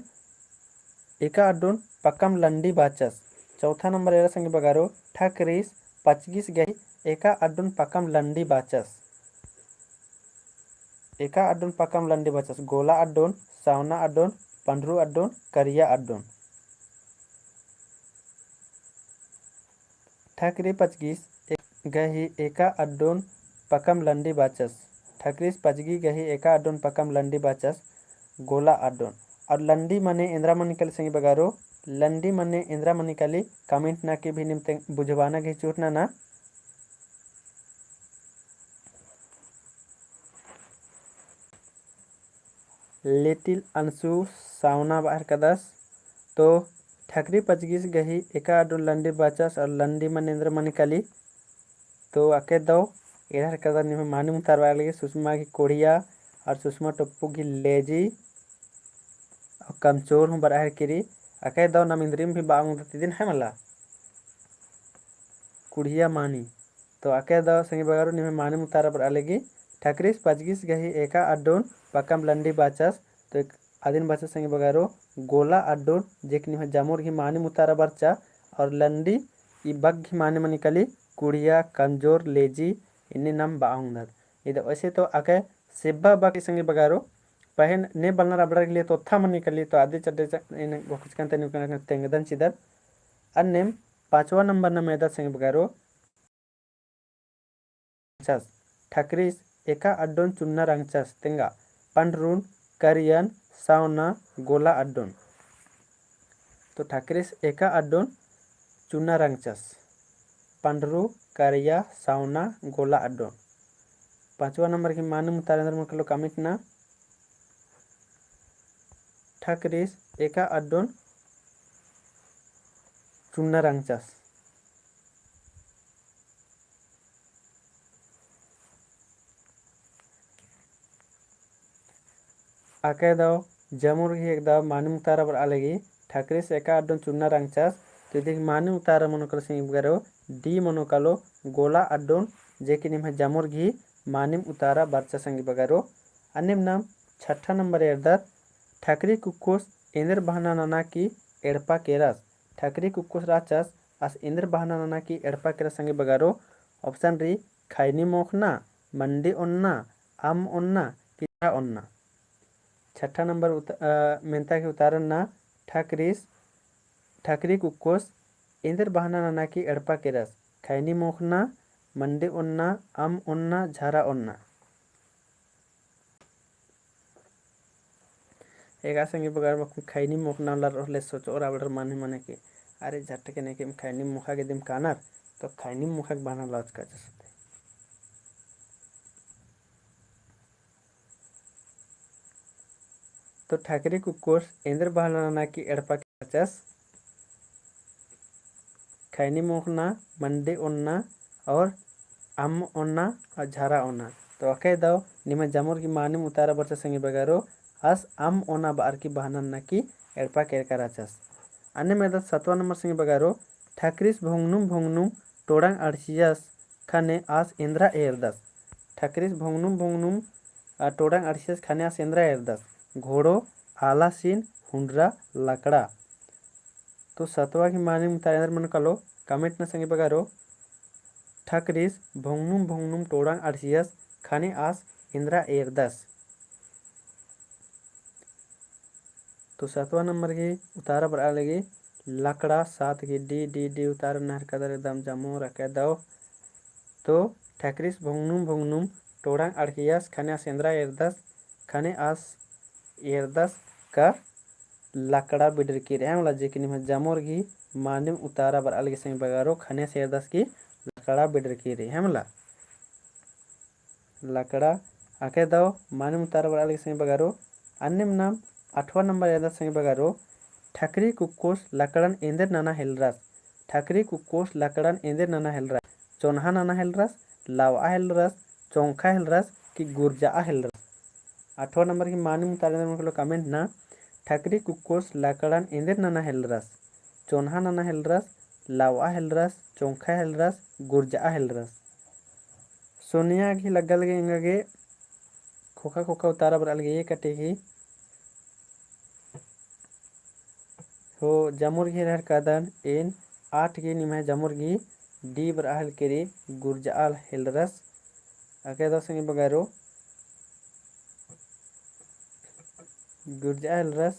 एका अड्डोन पक्कम लंडी बाचस। चौथा नंबर एरा संगी बगरो, ठकरिस पचगिस गही एका अड्डोन पक्कम लंडी बाचस। एका अड्डोन पक्कम लंडी बाचस, गोला अड्डोन, सावना अड्डोन, पंडरू अड्डोन, करिया अड्डोन। ठकरी पचगिस गही एका अड्डोन पक्कम लंडी बाचस। ठकरिस पचगी गही एका अड्डोन पक्कम लंडी बाचस, गोला अड्डोन। और लंडी मने एन्द्रा मनी काली संगी बगरो, लंडी मने एन्द्रा मनी काली comment नना के भी निम्है बुझबाना गही चूर नना। Little अंशु सावना बअर कदस। तो ठकरी पचगिस गही एका अड्डोन लंडी बाचस और लंडी मने एन्द्रा मनी काली। तो अकय दव एरा कदर निम्है मानिम उतारा बरआ लगी, सुषमा गही कोढ़िया और सुषमा टोप्पो गही लेजी और कमचोर हूँ बरआ केरी। अकय दव नाम इन्द्रिम भी बआ ओंगदत इदिन है मला। कुढ़िया मानी। तो अकय दव संगी बगरो निम्है मानिम उतारा बरआ लगी, ठकरिस पचगिस गही एका अड्डोन पक्कम लंडी बाचस। तो एक अदिन बाचस संगी बगरो गोला अड्डोन, जेक निम्है जमुर गही मानिम उतारा बरचा। और लंडी ई बग्गे गही मानिम मनी काली, कुढ़िया, कमचोर, लेजी, इन्ने नाम बआ ओंगदत। इद वैसे तो अकय सेब्बा बा की संगी बगारो, पहें ने बलनर अबड़र के लिए तो ओत्था मनी कली तो आदि चड्डे च-, इन गोखचकन तनी तेंगदन चिदर। अन्नेम पाँचवा नंबर नम एदत संगी बगारो, रंगचस। ठकरिस एका अड्डोन चुन्ना रंगचस तेंगा, पंडरून, करियन, सावना, गोला अड्डोन। तो ठकरिस एका अड्डोन चुन्ना रंगचस। पंडरू, करिया, सावना, गोला अड्डोन। पाँचवा नंबर की मानिम उतारा एन्देर मनो कालो comment ना। ठकरिस एका अड्डोन चुन्ना रंगचस। अकय दव जमुर गही एक दव मानिम उतारा बरआ लगी, ठकरिस एका अड्डोन चुन्ना रंगचस, तो इदी गही मानिम उतारा मनो कालो संगी बगरो, D मनो कालो गोला अड्डोन, जे कि निम्है जमुर गही मानिम उतारा बरचा संगी बगरो। अन्नेम नाम छठा नंबर एरदत, ठकरी कुक्कोस एन्देर बहाना नना की एड़पा केरस। ठकरी कुक्कोस रहचस, आस एन्देर बहाना नना की एड़पा केरस संगी बगरो। Option रई, खैनी मोख़ना, मंडी ओन्ना, अम्म ओन्ना, कि झरा ओन्ना। छठा नंबर उत-, अ, मेन्ता की उतारा ना, ठकरिस, ठकरी कुक्कोस एन्देर बहाना नना की एड़पा केरस। खैनी मोख़ना, मंडी ओन्ना, अम्म ओन्ना, झरा ओन्ना। एका संगी बगर मखम खैनी मोख़ना लर ओहले सोचोर अबड़र माने माने के, अरे झटके नेके खैनी मोख़ा गे दिम कानर, तो खैनी मोख़ा के बहाना लौच का जसते। तो ठकरी कुक्कोस एन्देर बहाना नना की एड़पा केरचस। खैनी मोख़ना, मंडी ओन्ना और अम्म ओन्ना और झरा ओन्ना। तो अकय दव निम्है जमुर गही मानिम उतारा बरचा संगी बगरो, आस अम्म ओन्ना बअर की बहाना नना की एड़पा केरका रहचस। अन्नेम एरदत सतवा नंबर संगी बगरो, ठकरिस भोंगनुम भोंगनुम टोड़ांग अंड़सियस खने आस एन्दरा एरदस। ठकरिस भोंगनुम भोंगनुम, आ, टोड़ांग अंड़सियस खने आस एन्दरा एरदस। घोड़ो, आलासिन, हुंडरा, लकड़ा। तो सतवा गही मानिम उतारा एन्देर मनो कालो, comment ना संगी बगरो। ठकरिस भोंगनुम भोंगनुम टोड़ांग अंड़सियस खने आस एन्दरा एरदस। तो सतवा नंबर गही उतारा बरआ लगी लकड़ा, सात गही D, D, D उतारा नहर कदर एकदम जमुर अकय दव। तो ठकरिस भोंगनुम भोंगनुम टोड़ांग अंड़सियस खने आस एन्दरा एरदस, खने आस एरदस का लकड़ा बिडरकी रई, है मला, जे कि निम्है जमुर गही मानिम उतारा बरआ लगी संगी बगरो, खने आस एरदस की लकड़ा बिडरकी रई, है मला। लकड़ा अकय दव मानिम उतारा बरआ लगी संगी बगरो। अन्नेम नाम अठवा नंबर एरदत संगी बगरो, ठकरी कुक्कोस लकड़न एन्देर नना हेलरस। ठकरी कुक्कोस लकड़न एन्देर नना हेलरस। चोन्हा नना हेलरस, लवआ हेलरस, चोंखा हेलरस कि गुरजआ हेलरस। अठवा नंबर गही मानिम उतारा एन्देर मनो कालो comment ना, ठकरी कुक्कोस लकड़न एन्देर नना हेलरस। चोन्हा नना हेलरस, लवआ हेलरस, चोंखा हेलरस, गुरजआ हेलरस। सोनिया गही लग्गा लगी एंगा गे खोखा खोखा उतारा बरआ लगी एकटे गही। हो जमुर गही रहर कादन एन आठ गही निम्है जमुर गही D बरआ हेलरकी रई गुरजआ हेलरस। अकय दव संगी बगरो गुरजआ हेलरस।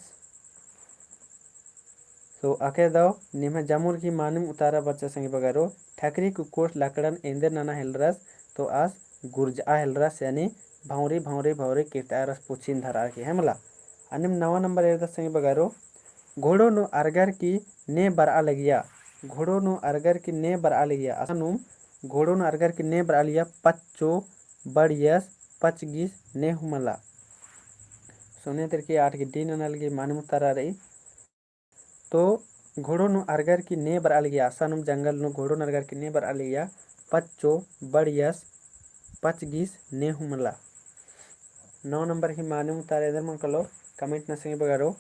तो अकय दव निम्है जमुर गही मानिम उतारा बरचा संगी बगरो, ठकरी कुक्कोस लकड़न एन्देर नना हेलरस, तो आस गुरजआ हेलरस, यानी भौंरी, भौंरी, भौंरी किर्तआ रस पुछिन धरआ की, है मला। अन्नेम नवा नंबर एरदत संगी बगरो, घोड़ो नू अरगर की ने बरआ लगिया, घोड़ो नू अरगर की ने बरआ लगिया, असानुम घोड़ो नू अरगर की ने बरआ लगिया, पच्चो, बड़ियस, पचगिस, ने हूँ मला। सोनिया तेरकी आठ गही D नना लगी मानिम उतारा रई। तो घोड़ो नू अरगर की ने बरआ लगिया, असानुम जंगल नू घोड़ो नू अरगर की ने बरआ लगिया, पच्चो, बड़ियस, पचगिस, ने हूँ मला। नौ नंबर गही मानिम उतारा एन्देर मनो कालो comment ना संगी बगरो।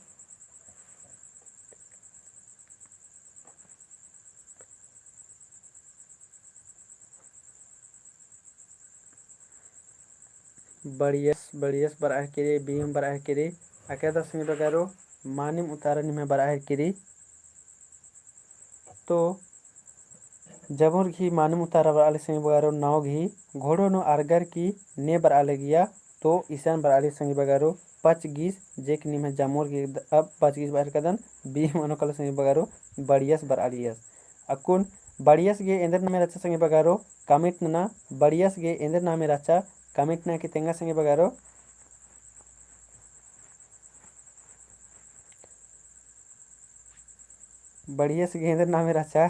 बड़ियस, बड़ियस बरआ हेलरकी रई, B हूँ बरआ हेलरकी रई। अकय दव संगी बगरो मानिम उतारा निम्है बरआ हेलरकी रई। तो जमुर गही मानिम उतारा बरआ लगी संगी बगरो नौ गही, घोड़ो नू अरगर की ने बरआ लगिया, तो इसन बरआ लगी संगी बगरो पचगिस, जे कि निम्है जमुर गही द-, अब पचगिस बरआ कदन, B मनो कालो संगी बगरो बड़ियस बरआ लगियस। अक्कुन बड़ियस गही एन्देर नामे रहचा संगी बगरो comment नना, बड़ियस गही एन्देर नामे रहचा comment नना की तेंगा संगी बगरो। बड़ियस गही एन्देर नामे रहचा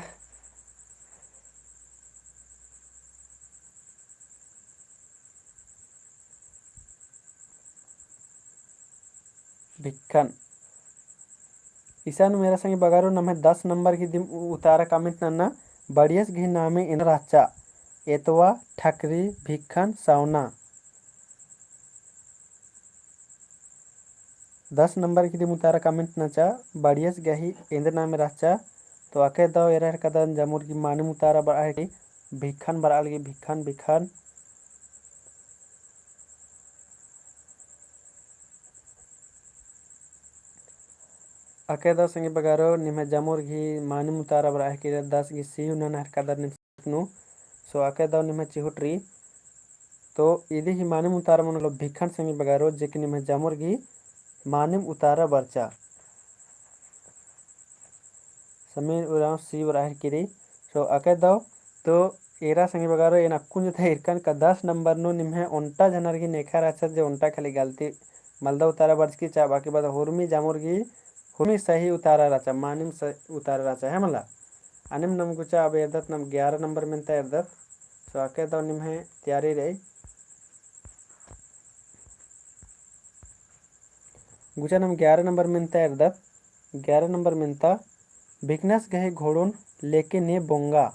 भिक्खन। इसन मेरा संगी बगरो नम्है दस नंबर गही दिम उ-, उतारा comment नन्ना, बड़ियस गही नामे एन्देर रहचा, एतवा, ठकरी, भिक्खन, सवना। दस नंबर गही दिम उतारा comment नचा, बड़ियस गही एन्देर नामे रहचा। तो अकय दव एरा हेलरकदन जमुर गही मानिम उतारा बरआ हेलरकी, भिक्खन बरआ लगी, भिक्खन, भिक्खन। अकय दव संगी बगरो निम्है जमुर गही मानिम उतारा बरआ हेलरकी, दस गही C हूँ नना हेलरकदर निम नू। So अकय दव निम्है चिहुट रई। तो इदी ही मानिम उतारा मनो कालो भिक्खन संगी बगरो, जे कि निम्है जमुर गही मानिम उतारा बरचा। समीर उराँव C बरआ हेलरकी रई। So अकय दव, तो एरा संगी बगरो एन अक्कुन जता ईरकन का दस नंबर नू निम्है ओन्टा झनर गही नेखा रहचा जे ओन्टा खाली गलती मलदा उतारा बरचकी चा, बाकी बाद हुरमी जमुर गही हुरमी सही उतारा रहचा, मानिम स-, उतारा रहचा है मला। अन्नेम नम गुचा अब एरदत नम ग्यारह नंबर मेन्ता एरदत। So अकय दव निम्है तैयारी रई। गुचा नम ग्यारह नंबर मेन्ता एरदत। ग्यारह नंबर मेन्ता, भिक्खनस गही घोड़ोन लेके ने बोंगा।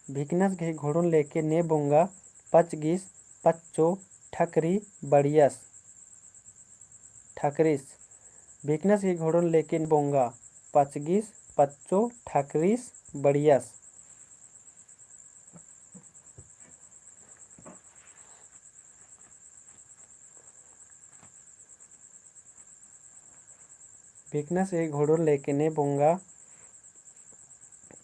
भिक्खनस गही घोड़ोन लेके ने बोंगा, पचगिस, पच्चो, ठकरी, बड़ियस। ठकरिस। भिक्खनस गही घोड़ोन लेके ने बोंगा, पचगिस, पच्चो, ठकरिस, बड़ियस। भिक्खनस गही घोड़ोन लेके ने बोंगा।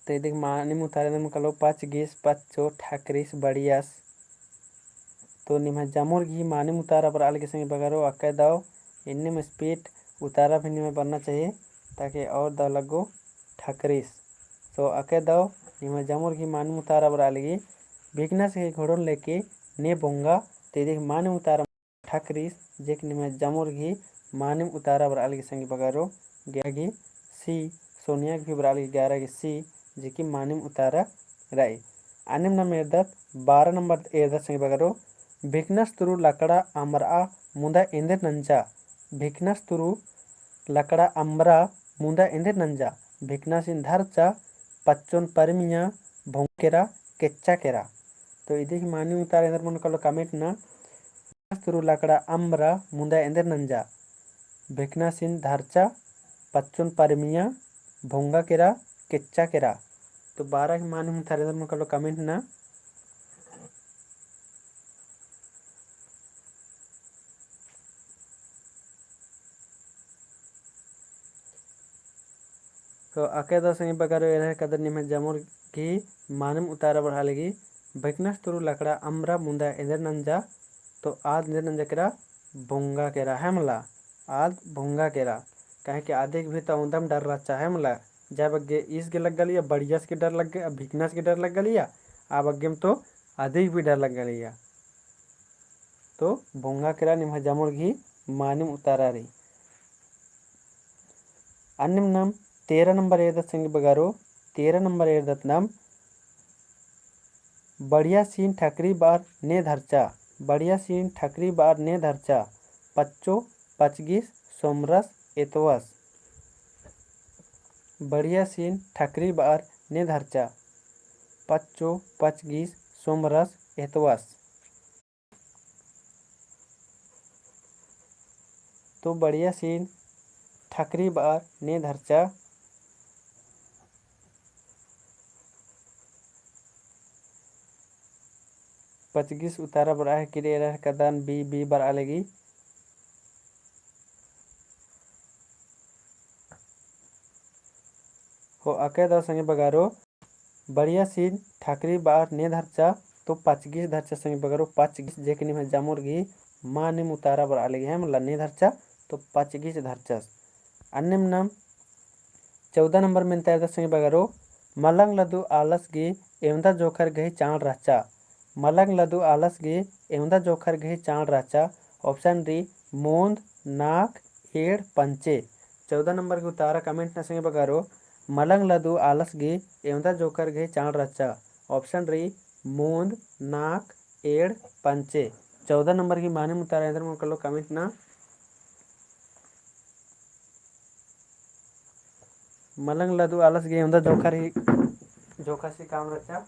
तो इदी गही मानिम उतारा एन्देर मनो कालो पचगिस, पच्चो, ठकरिस, बड़ियस। तो निम्है जमुर गही मानिम उतारा बरआ लगी संगी बगरो, अकय दव एन्नेम speed उतारा भी निम्है बरना चाहिए, ताकि और दव लग्गो ठकरिस। तो अकय दव निम्है जमुर गही मानिम उतारा बरआ लगी, भिक्खनस गही घोड़ोन लेके ने बोंगा, तो इदी गही मानिम उतारा ठकरिस, जे कि निम्है जमुर गही मानिम उतारा बरआ लगी संगी बगरो, ग्यारह गही C, सोनिया गही भी बरआ लगी ग्यारह गही C, जे कि मानिम उतारा रई। अन्नेम नम एरदत, बारह नंबर एरदत संगी बगरो, भिक्खनस तुरु लकड़ा अम्बरआ मुन्दा एन्देर नंजा। भिक्खनस तुरु लकड़ा अम्बरआ मुन्दा एन्देर नंजा। भिक्खनसिन धरचा, पच्चोन परमिया, भोंगा केरा, केच्चा केरा। तो इदी गही मानिम उतारा एन्देर मनो कालो comment नना। तुरु लकड़ा अम्बरआ मुन्दा एन्देर नंजा। भिक्खनसिन धरचा, पच्चोन परमिया, भोंगा केरा, केच्चा केरा। तो बारह गही मानिम उतारा एन्देर मनो कालो comment नना। तो अकय दव संगी बगरो एरा हेलरकदर निम्है जमुर गही मानिम उतारा बरआ लगी, भिक्खनस तुरु लकड़ा अम्बरआ मुन्दा एन्देर नंजा, तो आद एन्देर नंजा केरा, भोंगा केरा है मला, आद भोंगा केरा। काहे कि आदिक भी तो औंदम डर रहचा है मला, जा बग्गे ईस गे लग्गा लिया, बड़ियस गे डर लग्गा, भिक्खनस गे डर लग्गा लिया, आ बग्गेम तो आदिक भी डर लग्गा लिया। तो भोंगा केरा निम्है जमुर गही मानिम उतारा रई। अन्नेम नम तेरह नंबर एरदत संगी बगरो, तेरह नंबर एरदत नम, बड़ियासिन ठकरी बअर ने धरचा, बड़ियासिन ठकरी बअर ने धरचा, पच्चो, पचगिस, सोमरस, एतवस। बड़ियासिन ठकरी बअर ने धरचा, पच्चो, पचगिस, सोमरस, एतवस। तो बड़ियासिन ठकरी बअर ने धरचा। पचगिस उतारा बरआ है किरे एरा हेलरकदन बी, बी बरआ लगी। हो अकय दव संगी बगरो, बड़ियासिन ठकरी बअर ने धरचा, तो पचगिस धरचा संगी बगरो, पचगिस जे कि निम्है जमुर गही मानिम उतारा बरआ लगी है, मला ने धरचा, तो पचगिच धरचस। अन्नेम नाम चौदह नंबर मेन्ता एरदत संगी बगरो, मलंग लदु आलस गे एवंदा जोखर गही चाँड़ रहचा। मलंग लदु आलस गे एवंदा जोखर गही चाँड़ रहचा। Option री, मोंद, नाक, एड़, पंचे। चौदह नंबर गही उतारा comment ना संगी बगरो, मलंग लदु आलस गे एवंदा जोखर गही चाँड़ रहचा। Option री, मोंद, नाक, एड़, पंचे। चौदह नंबर गही मानिम उतारा एन्देर मनो कालो comment ना। मलंग लदु आलस गे एवंदा जोखर ही, जोखर से काम रहचा।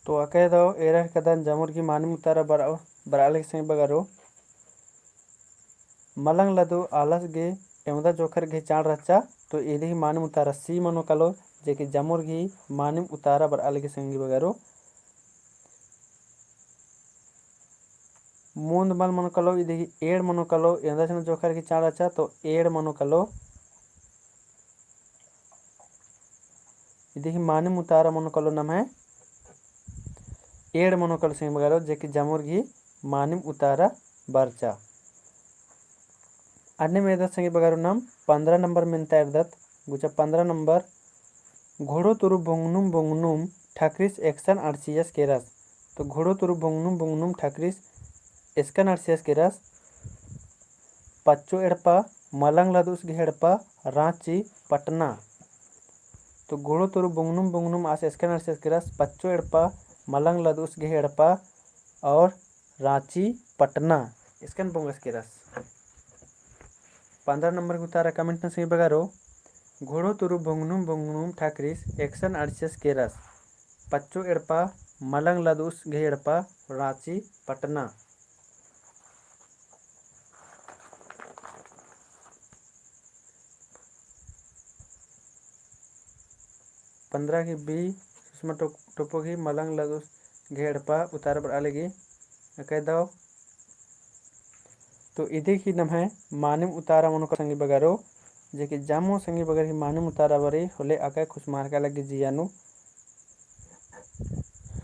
तो अकय दव एरर कदन जमुर गही मानिम उतारा बरआ, बरआ लगी संगी बगरो। मलंग लदु आलस गे एवंदा जोखर गही चाँड़ रहचा, तो इदी ही मानिम उतारा C मनो कालो, जे कि जमुर गही मानिम उतारा बरआ लगी संगी बगरो। मोंद मल मनो कालो, इदी ही एड़ मनो कालो, एवंदा सना जोखर गही चाँड़ रहचा, तो एड़ मनो कालो। इदी ही मानिम उतारा मनो कालो नम्है एड़ मनो कालो संगी बगरो, जे कि जमुर गही मानिम उतारा बरचा। अन्नेम एरदत संगी बगरो नाम पन्द्रह नंबर मेन्ता एरदत, गुचा पन्द्रह नंबर, घोड़ो तुरु बोंगनुम बोंगनुम ठकरिस एकसन अंड़सियस केरस। तो घोड़ो तुरु बोंगनुम बोंगनुम ठकरिस एकसन अंड़सियस केरस। पच्चो एड़पा, मलंग लदुस गही एड़पा, राँची, पटना। तो घोड़ो तुरु बोंगनुम बोंगनुम आस एकसन अंड़सियस केरस, पच्चो एड़पा, मलंग लदुस गही एड़पा और राँची, पटना, एकसन बोंगस केरस। पन्द्रह नंबर गही उतारा comment ना संगी बगरो, घोड़ो तुरु बोंगनुम बोंगनुम ठकरिस एकसन अंड़सियस केरस। पच्चो एड़पा, मलंग लदुस गही एड़पा, राँची, पटना। पन्द्रह गही B, सुषमा टो-, टोप्पो गही मलंग लदुस गही एड़पा उतारा बरआ लगी। अकय दव। तो इदी ही नम्है मानिम उतारा मनो कालो संगी बगरो, जे कि जम्मो संगी बगर ही मानिम उतारा बरई होले अकय खुसमारका लगी जिया नू।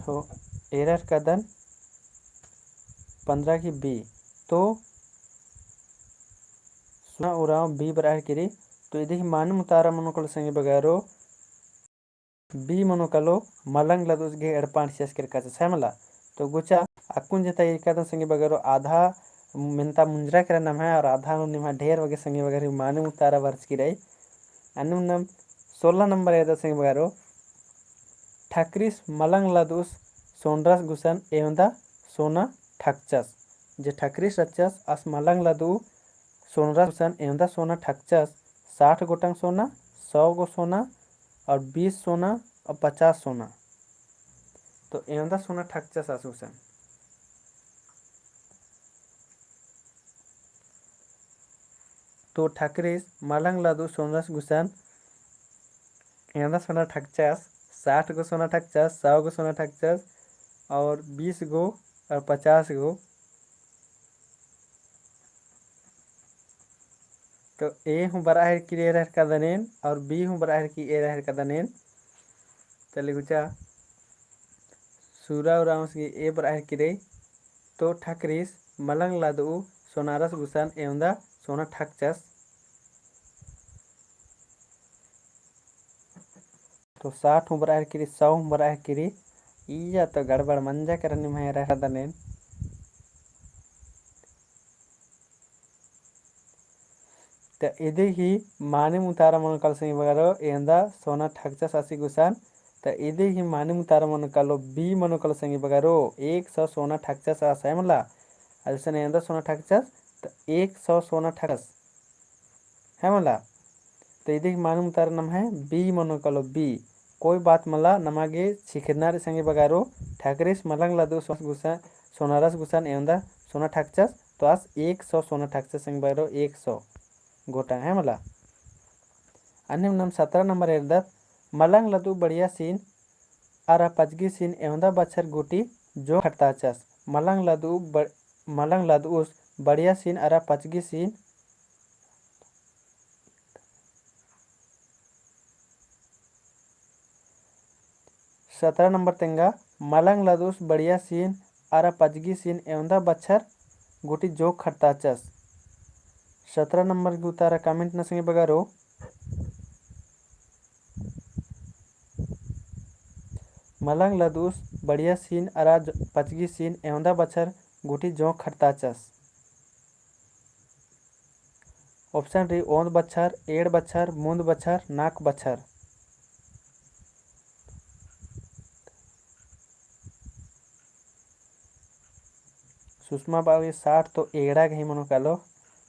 हो, एरर कदन पन्द्रह गही B। तो सुना उराँव B बरआ हेलरकी रई। तो इदी ही मानिम उतारा मनो कालो संगी बगरो, B मनो कालो, मलंग लदुस गही एड़पा अंड़सियस केरकचस, है मला। तो गुचा अक्कुन जेता ईरकादन संगी बगरो, आधा मेन्ता मुंजरा केरा नम्है और आधा नू निम्है ढेर बग्गे संगी बगर ही मानिम उतारा बरचकी रई। अन्नेम नाम सोलह नंबर एरदत संगी बगरो, ठकरिस मलंग लदुस सोनरस गुसन एवंदा सोना ठकचस। जे ठकरिस रहचस आस मलंग लदु सोनरस गुसन एवंदा सोना ठकचस, साठ गोटंग सोना, सौ गो सोना और बीस सोना और पचास सोना। तो एवंदा सोना ठकचस आस गुसन। तो ठकरिस मलंग लदु सोनरस गुसन एवंदा सोना ठकचस, साठ गो सोना ठकचस, सौ गो सोना ठकचस और बीस गो और पचास गो। तो A हूँ बरआ हेलरकी रई, एरा हेलरकादन एन, और B हूँ बरआ हेलरकी, एरा हेलरकादन एन। तले गुचा सुरा उराँवस गही A बरआ हेलरकी रई। तो ठकरिस मलंग लदु सोनरस गुसन एवंदा सोना ठकचस। तो साठ हूँ बरआ हेलरकी रई, सौ हूँ बरआ हेलरकी रई। इया तो गड़बड़ मंजा केरा निम्है, एरा हेलरकादन एन। तो इदी ही मानिम उतारा मनो कालो संगी बगरो, एवंदा सोना ठकचस आसी गुसन। तो इदी ही मानिम उतारा मनो कालो, B मनो कालो संगी बगरो, एक सौ सोना ठकचस आस, है मला। आस गुसन एवंदा सोना ठकचस, तो एक सौ सोना ठकचस, है मला। तो इदी ही मानिम उतारा नम्है B मनो कालो, B। कोई बात मला, नमा गे छिखरना रई संगी बगरो, ठकरिस मलंग लदु सोनरस गुसन, सोनरस गुसन एवंदा सोना ठकचस, तो आस एक सौ सोना ठकचस संगी बगरो, एक सौ गोटंग, है मला। अन्नेम नाम सतरा नंबर एरदत, मलंग लदऊ बढ़िया सीन अरा पचगी सीन एवंदा बछर गूटी जोंख़ खटताचस। मलंग लदऊ ब-, मलंग लदऊस बढ़िया सीन अरा पचगी सीन। सतरा नंबर तेंगा, मलंग लदऊस बढ़िया सीन अरा पचगी सीन एवंदा बछर गूटी जोंख़ खटताचस। सतरा नंबर गही उतारा comment नना संगी बगरो। मलंग लदऊस बढ़िया सीन अरा ज-, पचगी सीन एवंदा बछर गूटी जोंख़ खटताचस। Option रई ओन्द बछर, एंड़ बछर, मुन्द बछर, नाख़ बछर। सुषमा बाबू साठ तो एंड़ा गही मनो कालो।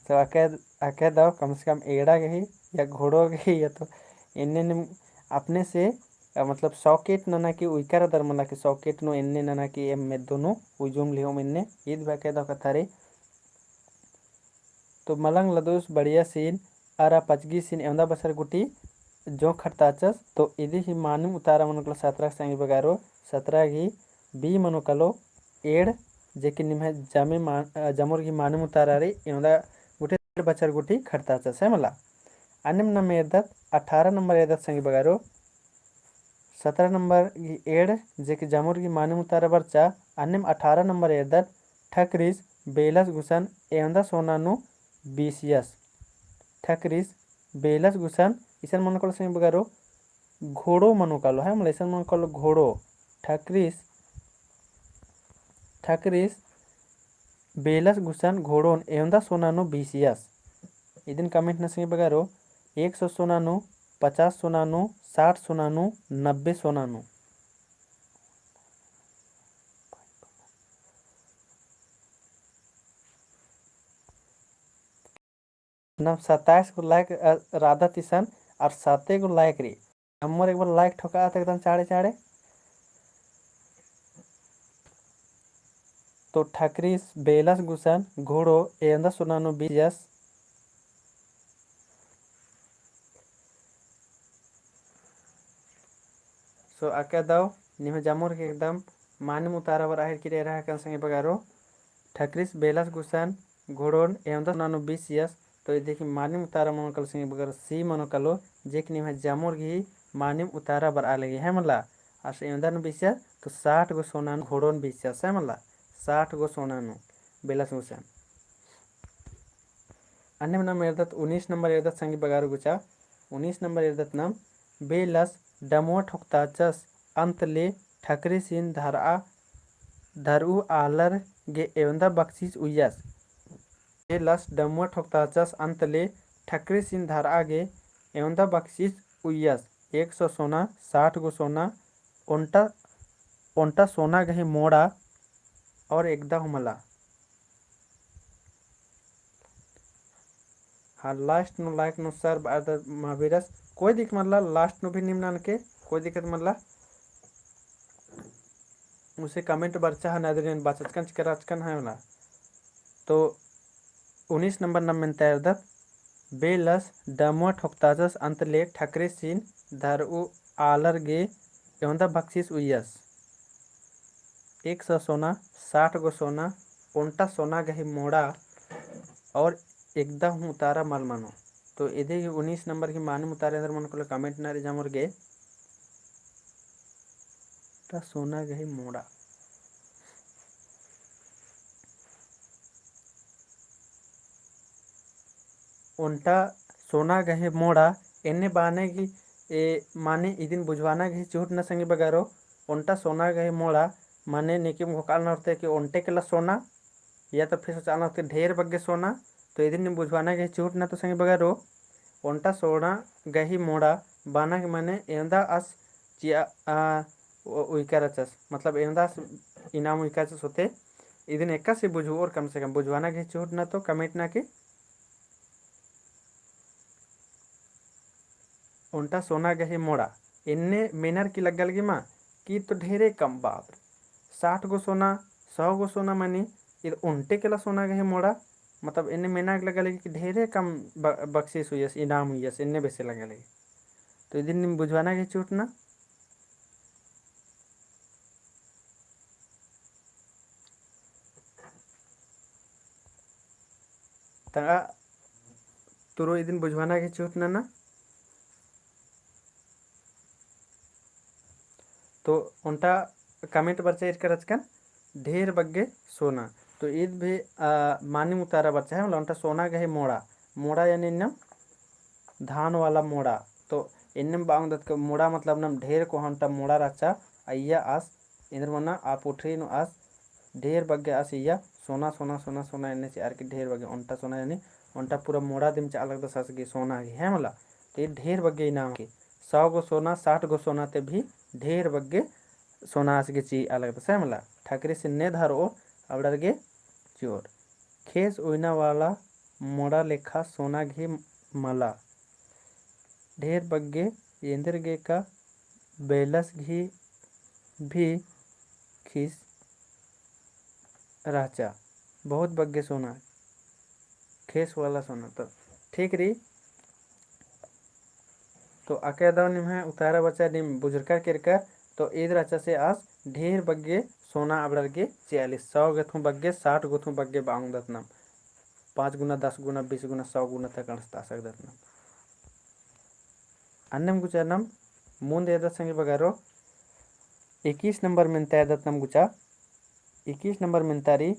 तो अके, अके दव कम से कम एंड़ा गही या घोड़ो गही या तो एन्ने ने अपने से, अ, मतलब socket नना की उइकर दर मला कि socket नू एन्ने नना की एम मेद्दो नू उजुम लिहोम एन्ने ईद भी अके दव कत्था रई। तो मलंग लदऊस बढ़िया सीन अरा पचगी सीन एवंदा बछर गूटी जोंख़ खटताचस। तो इदी ही मानिम उतारा मनो कालो सतरा संगी बगरो, सतरा गही B मनो कालो एंड़, जे कि निम्है जमे मा-, अ, जमोर गही मानिम उतारा रई, एवंदा गूटी एंड़ बछर गूटी खटताचस है मला। अन्नेम नाम एरदत, अठारह नंबर एरदत संगी बगरो, सतरा नंबर गही एंड़, जे कि जमोर गही मानिम उतारा बरचा, अन्नेम अठारह नंबर एरदत, ठकरिस बेलस गुसन एवंदा सोना नू बीसियस। ठकरिस बेलस गुसन इसन मनो कालो संगी बगरो घोड़ो मनो कालो है, मला इसन मनो कालो घोड़ो। ठकरिस, ठकरिस बेलस गुसन घोड़ोन एवंदा सोना नू बीसियस। इदिन comment नना संगी बगरो, एक सौ सोना नू, पचास सोना नू, साठ सोना नू, नब्बे सोना नू। नाम सत्ताईस गो like, अ, रअदत इसन, अरा साते गो like रई। अम्मर एक बार like ठोकात एकदम चाड़े चाड़े। तो ठकरिस बेलस गुसन घोड़ो एवंदा सोना नू बीसियस। So अके दव निम्है जमोर गही एकदम मानिम उतारा बरआ हेलरकी रई एरा हकन संगी बगरो। ठकरिस बेलस गुसन घोड़ोन एवंदा सोना नू बीसियस। तो इदी गही मानिम उतारा मनो कालो संगी बगरो C मनो कालो, जे कि निम्है जमोर गही मानिम उतारा बरआ लगी है मला। आस एवंदा नू बीसियस तो साठ गो सोना नू घोड़ोन बीसियस है मला। साठ गो सोना नू बेलस गुसन। अन्नेम नाम एरदत उन्नीस नंबर एरदत संगी बगरो गुचा। उन्नीस नंबर एरदत नाम बेलस डमुआ ठोकताचस अंत ले ठकरिसिन धरआ, धरऊ आलर गे एवंदा बक्सिस उइयस। बेलस डमुआ ठोकताचस अंत ले ठकरिसिन धरआ गे एवंदा बक्सिस उइयस। एक सौ सोना, साठ गो सोना, ओन्टा, ओन्टा सोना गही मोड़ा और एकदा हूँ मला। हाँ, last नू like नू sir बअदत महावीरस, कोई दिक्कत मल्ला, last नू भी नीम ननके, कोई दिक्कत मल्ला। उसे comment बरचा है, नदरियन बचचकन चिकराचकन है मला। तो उन्नीस नंबर नाम मेन्ता एरदत, बेलस डमुआ ठोकताचस अंत ले ठकरिसिन धरऊ आलर गे एवंदा बक्सिस उइयस। एक सौ सोना, साठ गो सोना, ओन्टा सोना गही मोड़ा और एकदा हूँ उतारा मल मनो। तो इदी गही उन्नीस नंबर गही मानिम उतारा एन्देर मनो कालो comment नना रई जमोर गे। ओन्टा सोना गही मोड़ा। ओन्टा सोना गही मोड़ा, एन्ने बाने गही, ए, माने इदिन बुझवाना गही चिहुट ना संगी बगरो, ओन्टा सोना गही मोड़ा, माने नीकिम घोखालना होते कि ओन्टे केला सोना, या तो फिर सोचालना होते ढेर बग्गे सोना, तो इदिन नीम बुझवाना गही चिहुट ना तो संगी बगरो, ओन्टा सोना गही मोड़ा, बाना के माने एवंदा आस चिआ, आ, उ-, उइका रहचस, मतलब एवंदा आस इनाम उइका रहचस होते, इदिन एकासे बुझुओर कम से कम, बुझवाना गही चिहुट ना तो comment ना के ओन्टा सोना गही मोड़ा, एन्ने मेनर की लग्गा लगी मा, कि तो ढेरे कम बाप रे। साठ गो सोना, सौ गो सोना मनी, इद ओन्टे केला सोना गही मोड़ा, मतलब एन्ने मेना लग्गा लगी कि ढेरे कम ब-, बक्सिस हुइयस, इनाम हुइयस, एन्ने बेसे लग्गा लगी। तो इदिन नीम बुझवाना गे चिहुटना। तंगआ तुरु इदिन बुझवाना गे चिहुटना ना। तो ओन्टा comment बरचा ईरकर रहचकन ढेर बग्गे सोना। तो ईद भी, आ, मानिम उतारा बरचा है, मतलब ओन्टा सोना गही मोड़ा, मोड़ा यानी एन्नेम धान वाला मोड़ा। तो एन्नेम बआ ओंगदत का मोड़ा मतलब नम ढेर कोहा ओन्टा मोड़ा रहचा, अइय्या आस, एन्देर मना आ पुठरी नू आस, ढेर बग्गे आस अइय्या सोना, सोना, सोना, सोना एन्ने चिअर की ढेर बग्गे ओन्टा सोना यानी ओन्टा पूरा मोड़ा दिम चिआ लगदस आस गे सोना गे, है मला। तो ई ढेर बग्गे इनाम के सौ गो सोना, साठ गो सोना ते भी ढेर बग्गे सोना आस गे चिआ लगदस, है मला। ठकरिस एन्ने धरओर अबड़र गे चिओर। खेस उइना वाला मोड़ा लेखा सोना गही मला। ढेर बग्गे एन्देर गे का बेलस गही भी खीस रहचा। बहुत बग्गे सोना, खेस वाला सोना। तो ठीक रई। तो अक्कय दव निम्है उतारा बरचा नीम बुझुरकर केरकर, तो ईद रहचा से आस ढेर बग्गे सोना अबड़र गे चिआली, सौ गथुं बग्गे, साठ गथुं बग्गे बआ ओंगदत नम, पाँच गुना, दस गुना, बीस गुना, सौ गुना तक अंड़सता सकदत नम। अन्नेम गुचा नम मुन्द एरदत संगी बगरो, इक्कीस नंबर मेन्ता एरदत नम गुचा। इक्कीस नंबर मेन्ता रई,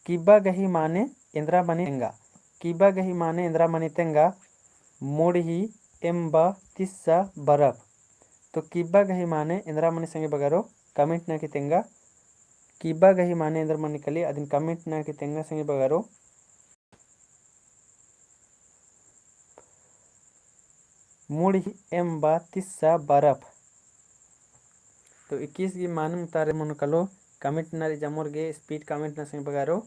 किब्बा गही माने एन्द्रा मनी तेंगा। किब्बा गही माने एन्द्रा मनी तेंगा, मुड़ही, एम्बा, तिस्सा, बरफ। तो किब्बा गही माने एन्द्रा मनी संगी बगरो comment नना की तेंगा। किब्बा गही माने एन्द्रा मनी कली अदिन comment नना की तेंगा संगी बगरो। मुड़ही, एम्बा, तिस्सा, बरफ। तो इक्कीस गही मानिम उतारा मनो कालो, comment नना रई जमोर गे, speed comment नना संगी बगरो।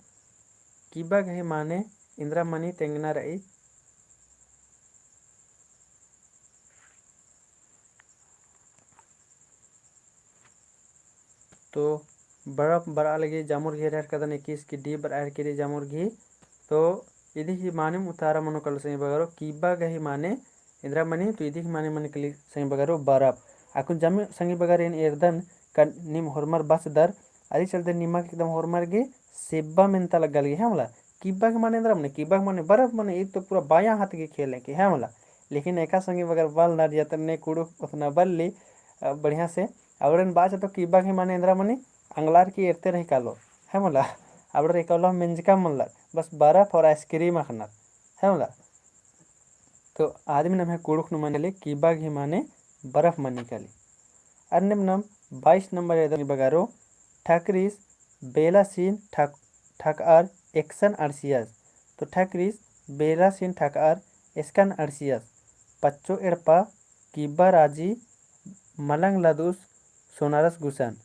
किब्बा गही माने एन्द्रा मनी तेंगना रई। तो बरफ बरआ लगी जमोर गही एरा हेरकदन, इक्कीस गही D बरआ हेरकी रई जमोर गही। तो इदी गही मानिम उतारा मनो कालो संगी बगरो, किब्बा गही माने एन्द्रा मनी, तो इदी गही माने मनी कली संगी बगरो बरफ। अक्कुन जम्मे संगी बगर एन एरदन का नीम होरमर बचदर, अदी चलते निमा गे एकदम होरमर गे सेब्बा मेन्ता लग्गा लगी, है मला। किब्बा गही माने एन्द्रा मनी, किब्बा गही माने बरफ मनी, ई तो पूरा बायाँ हाथ गही खेल है कि, है मला। लेकिन एका संगी बगर बलनर जतने कुँड़ुख़ ओतना बल्ली, अ, बढ़िया से। अबड़न बाचा तो किब्बा गही माने एन्द्रा मनी, अंगलार की एरते रही कालो, है मला। अबड़र एका उल्ला मेंजका मल्लर, बस बरफ और ice cream अख़नर, है मला। तो आदिम नम्है कुँड़ुख़ नू मनी कली किब्बा गही माने बरफ मनी कली। अन्नेम नम बाईस नंबर एरदत बगरो, ठकरिस बेलासिन ठक-, ठकअर एकसन अंड़सियस। तो ठकरिस बेलासिन ठकअर एकसन अंड़सियस। पच्चो एड़पा किब्बा राजी मलंग लदउस सोनरस गुसन।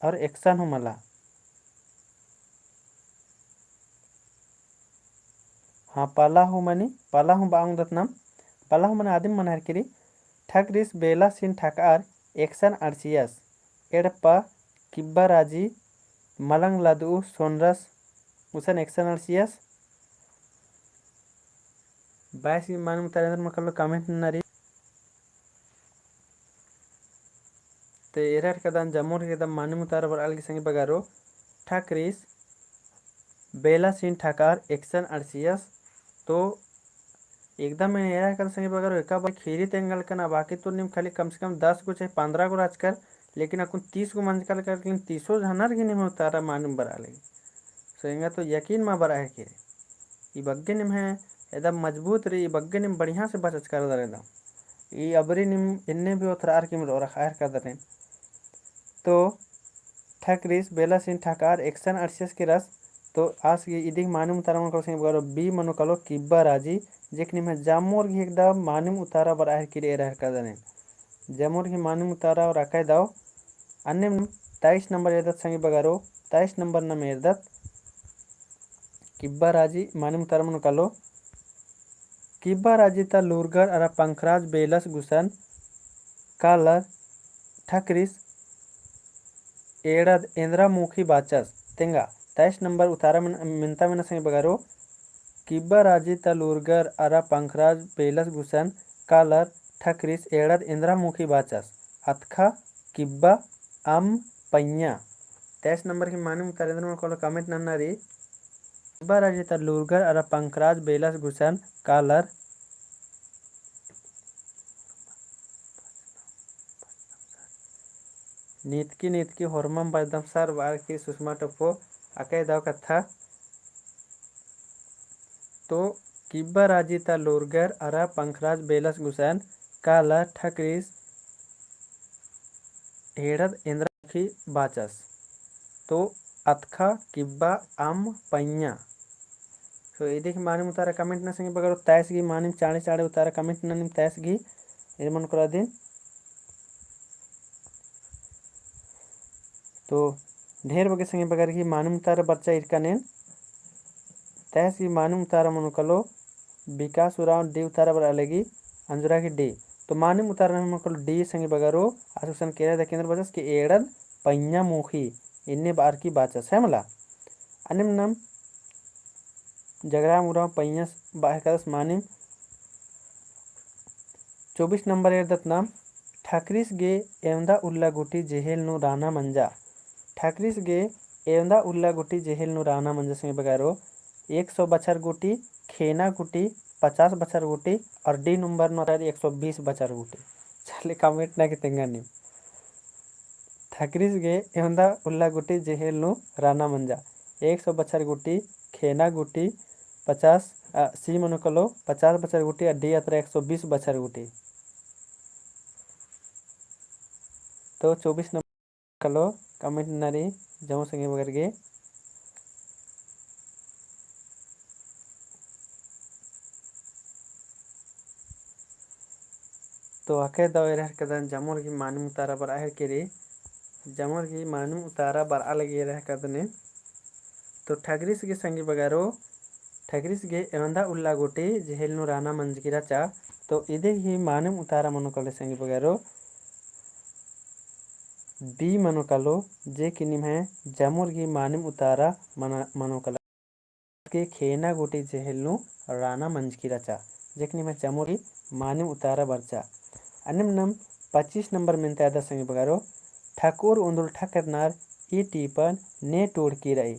और एकसन हूँ मला। हाँ, पला हूँ मनी, पला हूँ बआ ओंगदत नम, पला हूँ मनी आदिम मना हेरकी रई, ठकरिस बेलासिन ठकअर एकसन अंड़सियस, एड़पा किब्बा राजी मलंग लदउस सोनरस गुसन एकसन अंड़सियस। बाईस गही मानिम उतारा एन्द्रा मनो कालो comment नना रई। तो एरा हेरकदन जमोर गही एकदम मानिम उतारा बरआ लगी संगी बगरो, ठकरिस बेलासिन ठकअर एकसन अंड़सियस। तो एकदम एन एरा हेरकदन संगी बगरो, एका बारी खीरी तेंगलकन, बाकी तो नीम खाली कम से कम दस गो चाहे पन्द्रह गो रहचकर, लेकिन अक्कुन तीस गो मंजका लग्गा, लेकिन तीसो झनर गही निम्है उतारा मानिम बरआ लगी। So एंगा तो यकीन मा बरआ हेरकी रई। ई बग्गे निम्है एकदम मजबूत रई, ई बग्गे नीम बढ़िया से बचचकर दरे दम। ई अबरी नीम एन्ने भी ओथरअर की मिलो रखा हेरकदन। तो ठकरिस बेलासिन ठकअर एकसन अंड़सियस केरस। तो आस गही इदी गही मानिम उतारा मनो कालो संगी बगरो B मनो कालो किब्बा राजी, जेक निम्है जमोर गही एकदम मानिम उतारा बरआ हेरकी रई एरा हेरकदन। जमोर गही मानिम उतारा और अक्कय दव। अन्नेम नम तेईस नंबर एरदत संगी बगरो, तेईस नंबर नम एरदत। किब्बा राजी मानिम उतारा मनो कालो। किब्बा राजी ता लूरगर अरा पंखराज बेलस गुसन कालर ठकरिस एड़द एन्द्रा मुखी बाचस तेंगा। तेईस नंबर उतारा मेन-, मेन्ता मेना संगी बगरो। किब्बा राजी ता लूरगर अरा पंखराज बेलस गुसन कालर ठकरिस एंड़द एन्दरा मुखी बाचस? अतखा, किब्बा, अम्म, पइयाँ। तेईस नंबर की मानिम उतारा एन्दरा मनो कालो comment नन्ना रई। किब्बा राजी ता लूरगर अरा पंखराज बेलस गुसन कालर नीतकी नीतकी होरमम बजदम सर बअर की सुषमा टोप्पो अकय दव कत्था। तो किब्बा राजी ता लूरगर अरा पंखराज बेलस गुसन कालर ठकरिस एंड़द एन्दरा मुखी बाचस। तो अतखा, किब्बा, अम्म, पइयाँ। तो इदी गही मानिम उतारा comment नना संगी बगरो। तेईस गही मानिम चाँड़े चाँड़े उतारा comment नना नीम तेईस गही। एन मनो कालो अदिन। तो ढेर बग्गे संगी बगर गही मानिम उतारा बरचा ईरकन एन। तेईस गही मानिम उतारा मनो कालो विकास उराँव, D उतारा बरआ लगी, अंजुरा गही D। तो मानिम उतारा नम्है मनो कालो D संगी बगरो, आस गुसन केरा दव की एन्दरा बाचस कि एंड़द पइयाँ मुखी, एन्ने बअर की बाचस, है मला। अन्नेम नम जगराम उराँव पइयाँ बअर कादस मानिम। चौबीस नंबर एरदत नाम, ठकरिस गे एवंदा उल्ला गूटी जेहेल नू राना मंजा। ठकरिस गे एवंदा उल्ला गूटी जेहेल नू राना मंजा संगी बगरो, एक सौ बछर गूटी, खेना गूटी, पचास बछर गूटी और D नंबर नू अतरा एक सौ बीस बछर गूटी। चले comment नना की तेंगा नीम। ठकरिस गे एवंदा उल्ला गूटी जेहेल नू राना मंजा। एक सौ बछर गूटी, खेना गूटी, पचास, अ, C मनो कालो पचास बछर गूटी, अ, D अतरा एक सौ बीस बछर गूटी। तो चौबीस नंबर कालो comment नना रई जम्मो संगी बगर गे। तो अकय दव एरा हेलरकदन जम्मोर गही मानिम उतारा बरआ हेलरकी रई, जम्मोर गही मानिम उतारा बरआ लगी एरा हेलरकदन। तो ठकरिस गे संगी बगरो, ठकरिस गे एवंदा उल्ला गूटी जेहेल नू राना मंजकी रहचा। तो इदी गही मानिम उतारा मनो कालो संगी बगरो, B मनो कालो, जे कि निम्है जम्मोर गही मानिम उतारा मना-, मनो कालो। के खेना गूटी जेहेल नू राना मंजकी रहचा, जे कि निम्है जम्मोर गही मानिम उतारा बरचा। अन्नेम नम पच्चीस नंबर मेन्ता एरदत संगी बगरो, ठकुर उन्दुल ठकरनर ई टीपन ने टूड़की रई।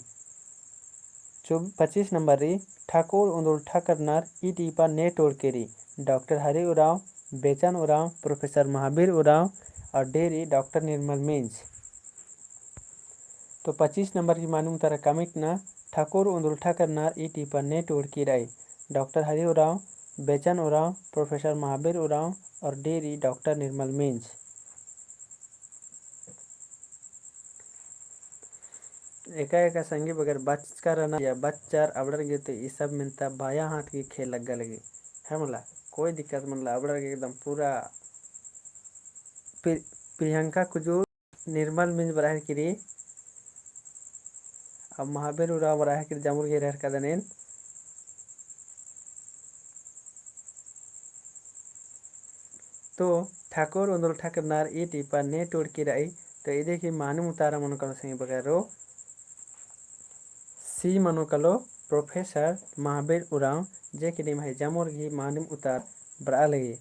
चौ-, पच्चीस नंबर रई, ठकुर उन्दुल ठकरनर ई टीपन ने टूड़की रई। डॉक्टर हरि उराँव, बेचन उराँव, प्रोफेसर महावीर उराँव और D रई डॉक्टर निर्मल मिंज। तो पच्चीस नंबर गही मानिम उतारा comment नना, ठकुर उन्दुल ठकरनर ई टीपन ने टूड़की रई। डॉक्टर हरि उराँव, बेचन उराँव, प्रोफेसर महावीर उराँव और D रई डॉक्टर निर्मल मिंज। एका एका संगी बगर बचका रअनर या बचचर अबड़र गे तो ई सब मेन्ता बायाँ हाथ गही खेल लग्गा लगी। है मला, कोई दिक्कत मल्ला, अबड़र गे एकदम पूरा प्रि-, प्रियंका कुजूर, निर्मल मिंज बरआ हेलरकी रई, अब महावीर उराँव बरआ हेलरकी रई, जम्मोर गही एरा हेलरकदन एन। तो ठकुर उन्दुल ठकरनर ई टीपन ने टूड़की रई, तो इदी गही मानिम उतारा मनो कालो संगी बगरो, C मनो कालो प्रोफेसर महावीर उराँव, जे कि निम्है जम्मोर गही मानिम उतारा बरआ लगी।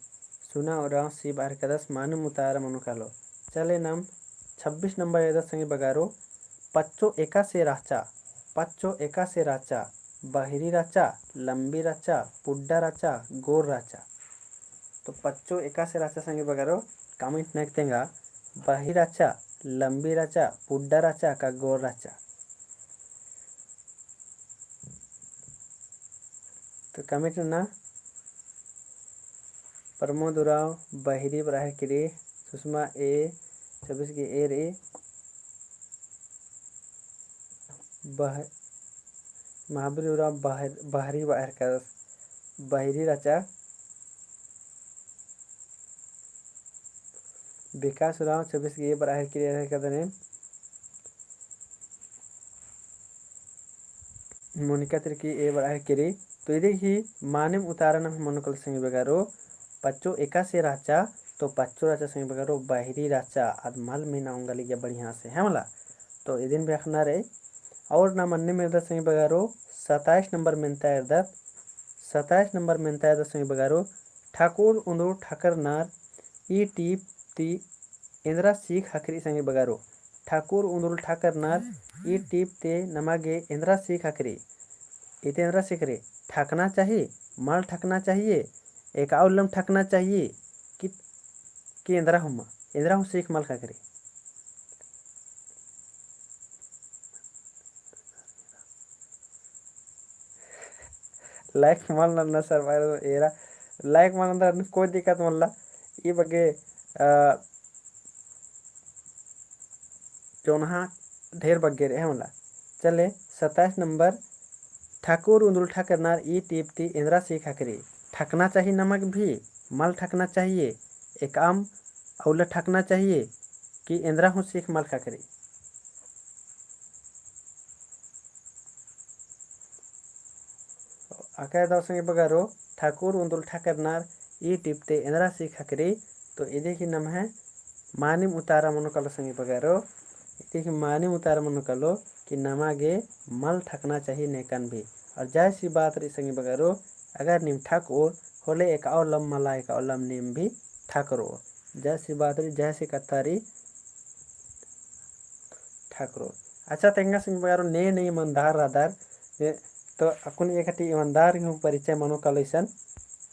सुना उराँव C बअर कादस मानिम उतारा मनो कालो। चले नम छब्बीस नंबर एरदत संगी बगरो, पच्चो एकासे रहचा, पच्चो एकासे रहचा, बहिरी रहचा, लम्बी रहचा, पुड्डा रहचा, गोर रहचा। तो पच्चो एकासे रहचा संगी बगरो comment नना की तेंगा, बहिरी रहचा, लम्बी रहचा, पुड्डा रहचा का गोर रहचा। तो comment नना। प्रमोद उराँव बहिरी बरआ हेलरकी रई, सुषमा A, छब्बीस गही A रई, बह-, महावीर उराँव बहर-, बहरी बअर कादस, बहिरी रहचा। विकास उराँव छब्बीस गही A बरआ हेलरकी रई, एरा हेलरकदन एन। मोनिका तिर्की A बरआ हेलरकी रई। तो इदी गही मानिम उतारा नम्है मनो कालो संगी बगरो, पच्चो एकासे रहचा, तो पच्चो रहचा संगी बगरो, बहिरी रहचा, आद मल मेना ओंगा लगिया बढ़िया से, है मला। तो इदिन भी अख़ना रई। और नम अन्नेम एरदत संगी बगरो, सताईस नंबर मेन्ता एरदत, सताईस नंबर मेन्ता एरदत संगी बगरो, ठाकुर उन्दुल ठाकरनर ई टीप ती एन्दरा सीख ख़क्खरी संगी बगरो। ठाकुर उन्दुल ठाकरनर ई टीप ती नमा गे एन्दरा सीख ख़क्खरी। इते एन्दरा सीख ख़क्खरी, ठकना चाहिए, मल ठकना चाहिए, एका उल्लम ठकना चाहिए कि, कि एन्दरा हूँ मा, एन्दरा हूँ सीख मल ख़क्खरी। Like मल नन्ना सर, एरा like मल नन्ना कोई दिक्कत मल्ला। ई बग्गे, अ, चोन्हा ढेर बग्गे रहे मला। चले, सत्ताईस नंबर, ठाकुर उन्दुल ठाकरनर ई टीप ती एन्दरा सीख ख़क्खरी। ठकना चाहिए नमक भी, मल ठकना चाहिए, एकअम अउला ठकना चाहिए कि एन्दरा हूँ सीख मल ख़क्खरी। अकय दव संगी बगरो, ठाकुर उन्दुल ठाकरनर ई टीप ती एन्दरा सीख ख़क्खरी। तो इदी ही नम्है मानिम उतारा मनो कालो संगी बगरो, इदी ही मानिम उतारा मनो कालो कि नमा गे मल ठकना चाहिए नेकन भी। और जायसी बात रई संगी बगरो, अगर नीम ठकोर होले एका उल्लम मला, एका उल्लम नीम भी ठकरो। जायसी बात रई, जायसी कत्था रई, ठकरो। अच्छा, तेंगा संगी बगरो ने ने ईमानदार रअदर, ए, तो अक्कुन एकटी ईमानदार हूँ परिचय मनो कालो इसन।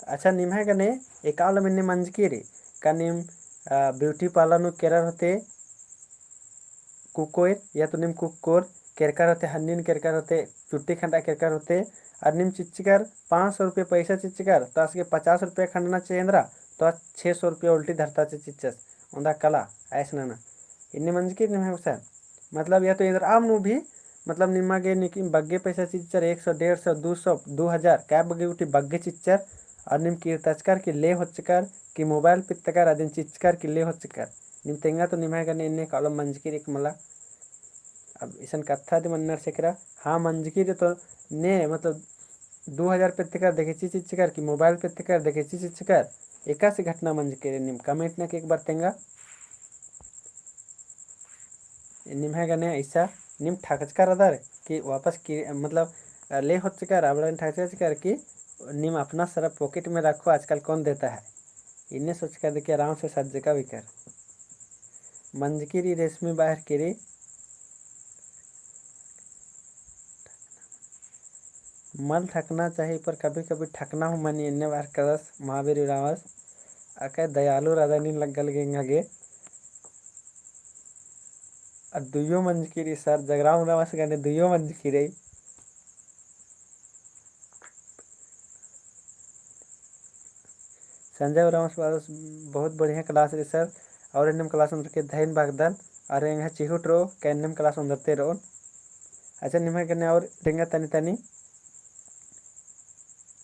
अच्छा, निम्है गने एका उल्लम इन्ने मंजकी रई, का नीम, अ, beauty parlour नू केरर होते कुकोर, या तो नीम कुकोर केरकर होते, हन्निन केरकर होते, चुट्टी खंडा केरकर होते, अर नीम चिच्चकर पाँच सौ रुपया पैसा चिच्चकर, तो आस गे पचास रुपया खंडना चाहिए एन्दरा, तो आस छः सौ रुपया उल्टी धरता चे चिच्चस, ओन्दा कला, ऐस नना। इन्ने मंजकी निम्है गुसन। मतलब, या तो एन्दरअम नू भी, मतलब, निमा गे निकी बग्गे पैसा चिच्चर, एक सौ, डेढ़ सौ, दू सौ, दू हजार, कै बग्गे गुट्ठी बग्गे चिच्चर, और नीम किर्तचकर कि ले होचकर, कि mobile पित्तकर, अदिन चिच्चकर कि ले होचकर। नीम तेंगा तो निम्है गने इन्ने एका उल्लम मंजकी रई का मला। अब इसन कत्था दी मन्नर सेकरा, हाँ, मंजकी रई तो ने, मतलब, दू हजार पित्तकर देखेची चिच्चकर कि mobile पित्तकर देखेची चिच्चकर, एकासे घटना मंजकी रई, नीम comment नना कि एक बार तेंगा। निम्है गने ऐसा नीम ठकचकर रअदर कि वापस कि, मतलब, ले होचकर, अबड़न ठकचकर कि नीम अपना सारा pocket में रखो, आजकल कौन देता है। इन्ने सोचकर देखिए, आराम से सज्जका बिकर। मंजकी रई रेशमी बाहर की रई। मल ठकना चाहिए, पर कभी-कभी ठकना हूँ मनी, इन्ने बाहर करस महावीर उराँवस। अकय दयालु रअदर नीन लग्गा लगे एंगा गे। आ दुइयो मंजकी रई सर, जगराम उराँवस गने दुइयो मंजकी रई। संजय उराँवस बादस बहुत बढ़िया class रई सर, और एन्नेम class ओन्दरके धैन भागदन, और एंग्है चिहुट रओ, का एन्नेम class ओन्दरते रओन। अच्छा, निम्है गने और तेंगा तनी तनी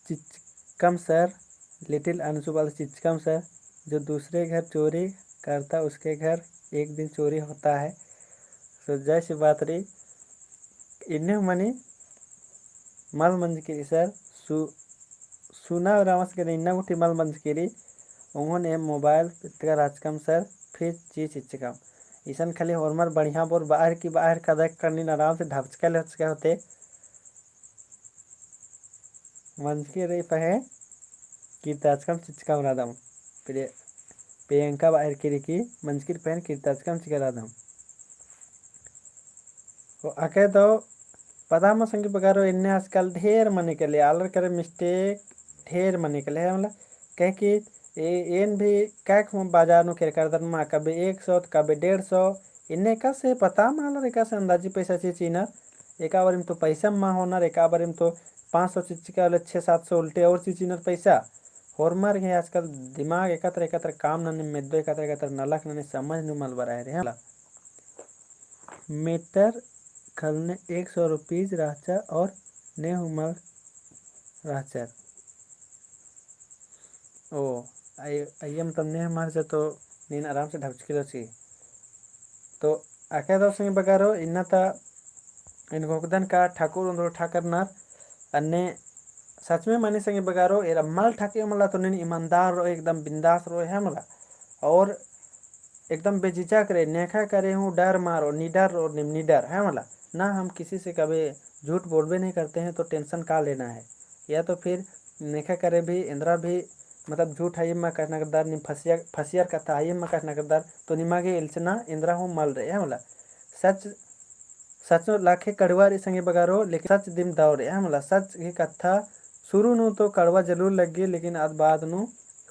चिचकम सर, little अंशु बादस चिचकम सर, जो दूसरे घर चोरी करता, उसके घर एक दिन चोरी होता है। तो जैसी बात रई, इन्ने मनी मल मंजकी रई सर, सु-, सुना उराँवस गने इन्ना गुट्ठी मल मंजकी रई, ओंगोन एम mobile पित्तकर रहचकम सर, फिर ची चिच्चकम। इसन खाली होरमर बढ़िया बोर बाहर की बाहर कदक करनी आराम से ढबचका ले होचका होते। मंजकी रई पहें किर्ताचकम चिच्चकम रअदम। प्रिय-, प्रियंका बाहर की रई कि मंजकी रई पहें किर्ताचकम चिच्चका रअदम। ओ अकय दव पता मल संगी बगरो, इन्ने आजकल ढेर मनी कले, आलर करे mistake ढेर मनी कले, है मतलब, कहे कि ए-, एन भी कैक हूँ बाजार नू केरकर दन मा, कभी एक सौ, कभी डेढ़ सौ, इन्ने एकासे पता मल आलर एकासे अंदाजी पैसा चिचिनर, एका बारिम तो पैसा मा होनर, एका बारिम तो पाँच सौ चिच्चका होले छः सात सौ उल्टे और चिचिनर पैसा। होरमर गे आजकल दिमाग एकत्र एकत्र काम ननी मेद्दो, एकत्र एकत्र नलख ननी समझ नू मल बरआ हेरे हला। Matter खलने एक सौ rupees रहचा और ने हूँ मल रहचर। ओ, अय-, अइय्या मतलब ने हूँ मल रहचर तो नीन आराम से ढबचकी लो ची। तो अकय दव संगी बगरो इन्ना ता एन घोखदन का ठाकुर उन्दुल ठाकरनर अन्ने सच में मनी संगी बगरो, एरा मल ठके मला तो नीन ईमानदार रओ, एकदम बिंदास रओ, है मला। और एकदम बेझिझक रई, नेखा करे हूँ डर मा रओ, निडर रओ, निम निडर, है मला। ना, हम किसी से कभी झूठ बोलबे नहीं करते हैं, तो tension का लेना है? या तो फिर नेखा करे भी, एन्दरा भी, मतलब झूठ हइयम मा कछनखरदर, नीम फसियर, फसियर कत्था हइयम मा कछनखरदर, तो निमा गे एल्चना एन्दरा हूँ मल रई, है मला। सच, सच लाखे कड़वा रई संगी बगारो, लेकिन सच दिम दव रई, है मला। सच ही कत्था शुरू नू तो कड़वा जरूर लग्गी, लेकिन आद बाद नू,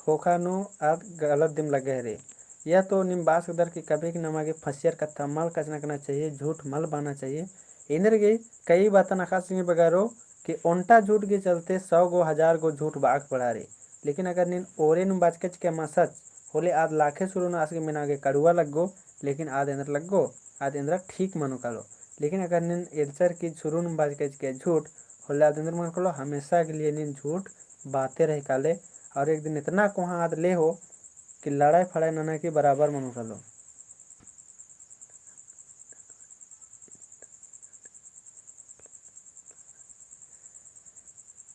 ख़ोख़ा नू आद गलत दिम लग्गे रई। या तो नीम बाचकदर कि कभी कि नमा गे फसियर कत्था मल कछनखरना चाहिए, झूठ मल बअना चाहिए। एन्देरगे कई बातन अख़ा संगी बगारो कि ओन्टा झूठ के चलते सौ गो, हजार गो झूठ बअक पड़ा रई। लेकिन अगर नीन ओरे नू बाचकच कि अमा सच, होले आद लाखे शुरू नू आस गे मेना गे कड़वा लग्गो, लेकिन आद एन्देर लग्गो, आद एन्दरा ठीक मनो कालो। लेकिन अगर नीन एल्चर कि शुरू नू बाचकच कि झूठ, होले आद एन्देर मनो कालो, हमेशा के लिए नीन झूठ बाते रई काले, और एक दिन इतना कोहाँ आद ले हो कि लड़ाई फड़ाई नना की बराबर मनो कालो।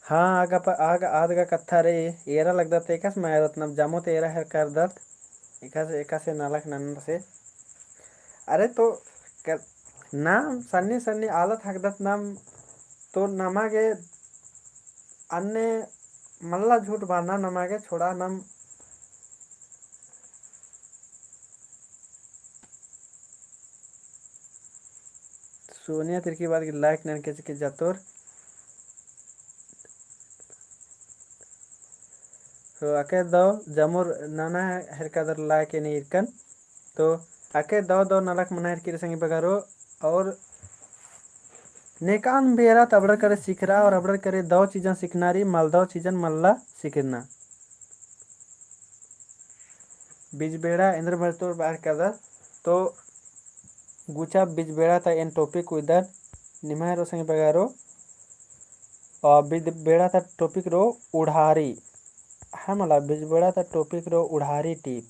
हाँ, आगा प-, आगा, आद गा कत्था रई, एरा लगदत एकासे मल एरोत, नम जमो ते एरा हेरका रअदत, एकासे, एकासे नलख ननर से। अरे तो क-, नाम सन्नी सन्नी आलत हकदत नाम, तो नमा गे अन्ने मल्ला झूठ बअना नमा गे छोड़ा नम। सोनिया तिर्की बाद की like नन के, के जतोर। तो अके दव जमोर नना हेरकादर like एन ईरकन। तो अके दव दव नलख मना हेरकी रई संगी बगारो। और नेकान बेरा ता अबड़र करे सिखरा और अबड़र करे दव चीजन सिखना रई, मलदव चीजन मल्ला सिखरना। बिजबेड़ा एन्देर मझतोर बअर कादर, तो गुचा बिजबेड़ा ता एन topic उइदन निम्है रो संगी बगारो। अ, बिजबेड़ा ता topic रो उड़ारी। हाँ मला, बिजबेड़ा ता topic रो उड़ारी टीप।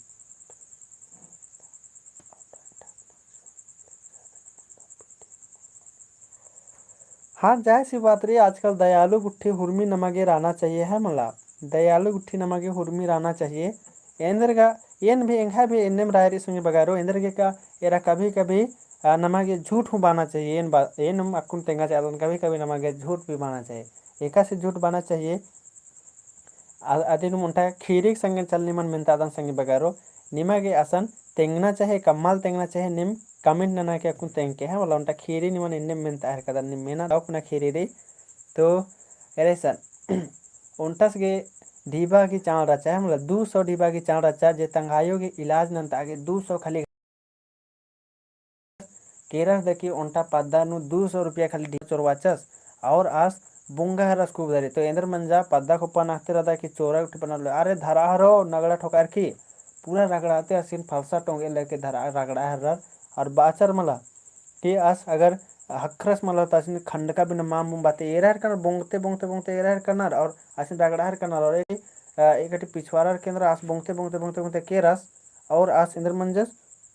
हाँ, जायसी बात रई, आजकल दयालु गुट्ठी हुरमी नमा गे रहना चाहिए, है मला। दयालु गुट्ठी नमा गे हुरमी रहना चाहिए। एन्देर गा, एन भी, एंग्है भी एन्नेम राय रई संगी बगारो, एन्देर गे का, एरा कभी-कभी, आ, नमा गे झूठ हूँ बअना चाहिए, एन बा-, एन अक्कुन तेंगा चाहदन, कभी-कभी नमा गे झूठ भी बअना चाहिए। एकासे झूठ बअना चाहिए, आ, अदिन ओन्टा खीरी के संगे चल निमन मेन्तादन संगी बगारो, निमा गे असन तेंगना चाहे, कम्मल तेंगना चाहे, नीम comment नना के अक्कुन तेंगके, है मला। ओन्टा खीरी निमन एन्ने मेन्ता हेरकादन, नीम मेना दव कुना खीरी रई। तो एरे सन ओन्टस गे ढिबा की चाँड़ रहचा, है मला, दू सौ ढिबा की चाँड़ रहचा, जे तंग्हायो गे इलाज नन्ता गे दू सौ खाली केरस दकी ओन्टा पद्दा नू दू सौ रुपया खाली ढिबा चोरवाचस, और आस बोंगा हरस खूब दरी। तो एन्देर मंजा पद्दा खोपा नखते रअदा कि चोरा गुट्ठी पनर लो, अरे धरा हरो नगड़ा ठोकार की, पूरा रगड़ाते आसिन फलसा टोंगे लेके धरा रगड़ा हरर, और बाचर मला कि आस अगर हखरस मला तो आसिन खंडका बिना माम मुम बाते एरा हेरकनर, बोंगते, बोंगते, बोंगते एरा हेरकनर, और आसिन रगड़ा हेरकनर, और ए, अ, एकटी पिछवारा हेरकनर, आस बोंगते, बोंगते, बोंगते, बोंगते केरस, और आस एन्देर मंजस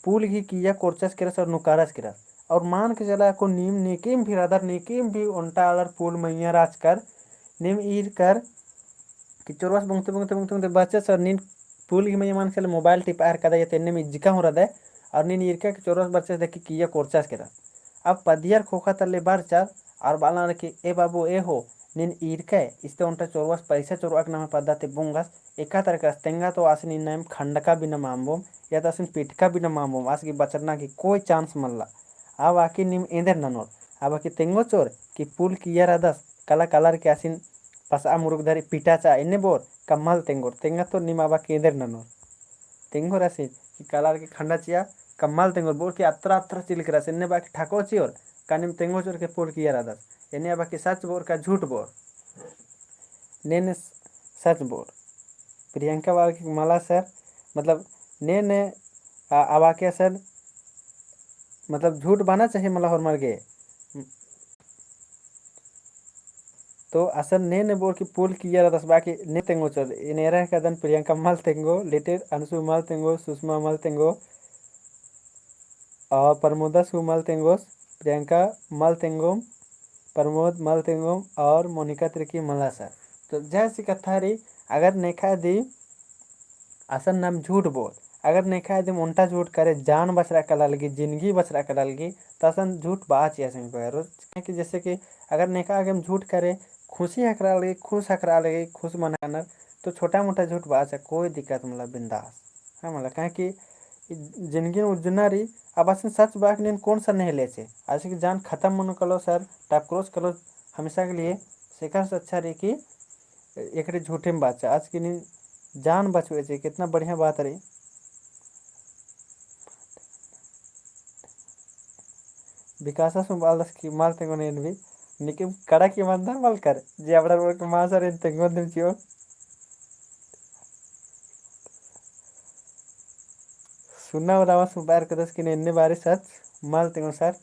पुल गही किइय्या कोरचस केरस और नुकारस केरस। और मान के चला को नीम नेकेम भी रअदर, नेकेम भी ओन्टा आलर पुल मइय्याँ रहचकर, नीम ईरकर कि चोरवास बोंगते, बोंगते, बोंगते, बोंगते बरचस और नीन पुल गही मइय्याँ मान के चला mobile टिपा हेरकादय या तो एन्नेम इज्जका हूँ रअदय और नीन ईरकर कि चोरवास बरचस दकी किइय्या कोरचस केरस। अब पदियर खोखा तल्ले बरचर और बालनर कि ए बाबू ए हो, नीन ईरकय, इस्ते ओन्टा चोरवास पैसा चोरवाक नम्है पद्दा ती बोंगस, एका तरा केरस तेंगा तो आसिन इन्नेम खंडका बिना मामबोम, या तो आसिन पिटका बिना मामबोम, आस गे बचरना की कोई chance मल्ला। अब आकी नीम एन्देर ननोर, अब आकी तेंगोचोर कि पुल किइय्या रअदस, कला कलर के आसिन पसआ मुरुक धरी पिटाचा, एन्ने बोर, का मल तेंगोर, तेंगा तो नीम अब आकी एन्देर ननोर। तेंगोर आसिन कि कलर के खंडा चिआ, का मल तेंगोर, बोर कि अत्रा अत्रा चिल केरस, एन्ने बाकी ठको चिओर, का नीम तेंगोचोर कि पुल किइय्या रअदस, एन्ने बाकी सच बोर का झूठ बोर। नेन सच बोर। प्रियंका बार की मला सर, मतलब, नेन, आ, अबाके सर, मतलब, झूठ बअना चाहिए मला होरमर गे। तो असन नेन बोर कि पुल किइय्या रअदस बाकी ने तेंगोचोर, एन एरा हेरकादन प्रियंका मल तेंगो, लेटेर अंशु मल तेंगो, सुषमा मल तेंगो, और प्रमोदा सु मल तेंगोस, प्रियंका मल तेंगोम, प्रमोद मल तेंगोम और मोनिका तिर्की मला सर। तो जैसी कत्था रई, अगर नेखा दिम असन नाम झूठ बोल, अगर नेखा दिम ओन्टा झूठ करे, जान बचरा कला लगी, जिंदगी बचरा कला लगी, तो असन झूठ बाची असन करो। कि जैसे कि अगर नेखा आगे झूठ करे, खुशी हकरा लगी, खुश हकरा लगी, खुश मनानर, तो छोटा मोटा झूठ बाचा, कोई दिक्कत मला, बिंदास। हाँ मला, काहे कि जिनगी नू उज्जना रई, अब असन सच बात नीन कौन सा नहीं लेचे। आसे कि जान खतम मनो कलो सर, टपकरोस कलो हमेशा के लिए, सेकर से अच्छा रई कि एकरे झूठे में बाचा। आज की नीन जान बचवे चे, कितना बढ़िया बात रई। विकासस में बालदस कि मल तेंगोन एन भी, निकिम कड़ा की मंदा मल कर, जे अबड़ा रोड के मासर एन तेंगोन दिम चिओन। सुन्ना उराँवस में बरआर करदस कि एन्ने बारी सच मल तेंगोन सर।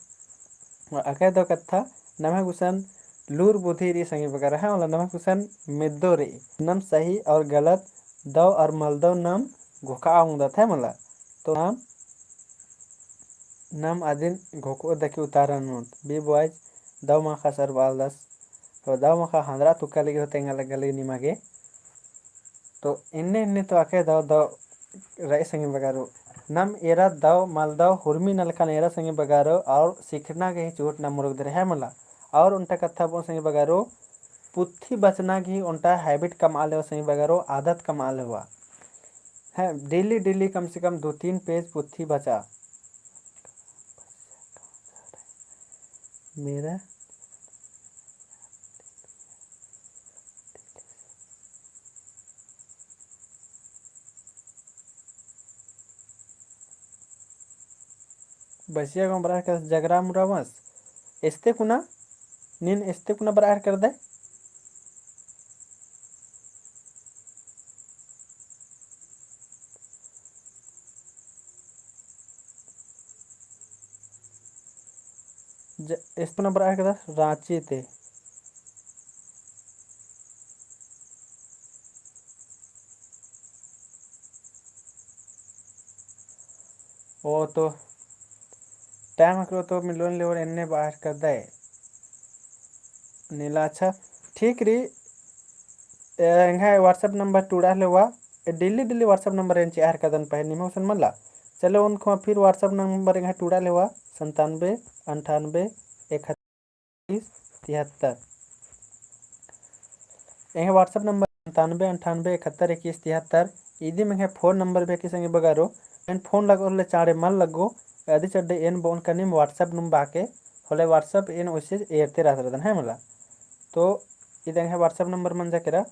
अकय दव कत्था, नम्है गुसन लूर बुद्धि रई संगी बगर, है मला, नम्है गुसन मेद्दो रई। नम सही और गलत, दव और मलदव नम घोखआ ओंगदत, है मला। तो नम, नम अदिन घोखओ दकी उतारन नोत। बी बॉयज, दव माखा सर बालदस, तो दव माखा हंदरा तुक्का लगी होते, एंगा लग्गा लगी निमा गे। तो एन्ने एन्ने तो अकय दव दव रई संगी बगरो। नम एरा दव मलदव हुरमी नलखन एरा संगी बगरो, और सिखना गे ही चोट नम मुरुख दरे, है मला। और ओन्टा कत्था बओन संगी बगरो, पुथी बचना गे ही ओन्टा habit कमआ लेवा संगी बगरो, आदत कमआ लेवा। हैं, daily daily कम से कम दो तीन page पुथी बचा। मेरा बसिया गाँव बरआर करदस जगराम उराँवस। एस्ते कुना, नीन एस्ते कुना बरआर करदय। ज-, एस्ते कुना बरआर करदस राँची ते। ओ तो time अकरो तो मिलोन लेवन एन्ने बरआर करदय। नेला, अच्छा, ठीक रई। ए, एंग्है WhatsApp number टूड़ा लेवा, ए, daily daily WhatsApp number एन चिअर करदन पहें निम्है गुसन मला। चलो, उन खुआ फिर WhatsApp number एंग्है टूड़ा लेवा, संतानबे अंठानबे इकहत्तर इक्कीस तिहत्तर। एंग्है WhatsApp number संतानबे अंठानबे इकहत्तर इक्कीस तिहत्तर। इदिम एंग्है phone number बेकी संगी बगरो, एन phone लगओर ले चाँड़े मल लग्गो, अदी चड्डे एन बओन का नीम WhatsApp नुम बाके, होले WhatsApp एन ओइसे एरते रहत रअदन, है मला। तो इद एंग्है WhatsApp number मंजा केरा,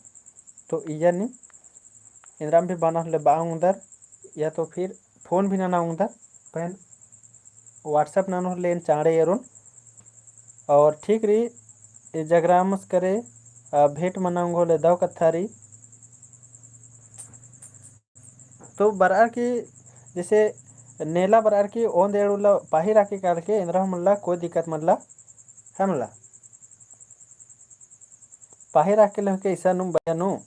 तो इया नीम एन्दराम भी बअना होले बआ ओंगदर, या तो फिर phone भी नना ओंगदर, पहें WhatsApp ननोर ले एन चाँड़े एरोन। और ठीक रई, ए जगरामस करे, आ, भेंट मना ओंगो ले दव कत्था रई। तो बरअर की, जैसे नेला बरअर की ओन्द एंड़ उल्ला पाही राखे काल के एन्दरा हूँ मल्ला, कोई दिक्कत मल्ला, है मल्ला। पाही राखे ले होके इसा नुम बया नू।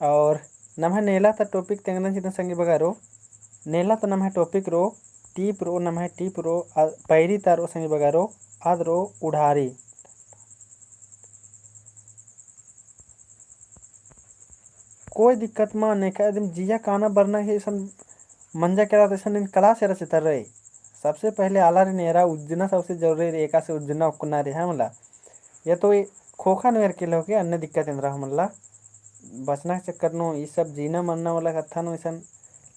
और नम्है नेला ता topic तेंगदन चिदन संगी बगरो, नेला ता नम्है topic रओ, टीप रओ, नम्है टीप रओ, आ, पैरी ता रओ संगी बगरो, आद रओ उड़ारी। कोई दिक्कत मा नेका, एकदम जिया काना बरना ही इसन मंजा केरा तो इसन नीन class एरा चितरई। सबसे पहले आलारिन एरा उज्जना सबसे जरूरी रई, एकासे उज्जना ओक्कना रई, है मला। या तो ई खोखा नू एरके लेहो के अन्ने दिक्कत एन्दरा हूँ मल्ला। बचना के चक्कर नू ई सब जीना मरना वाला कत्था नू इसन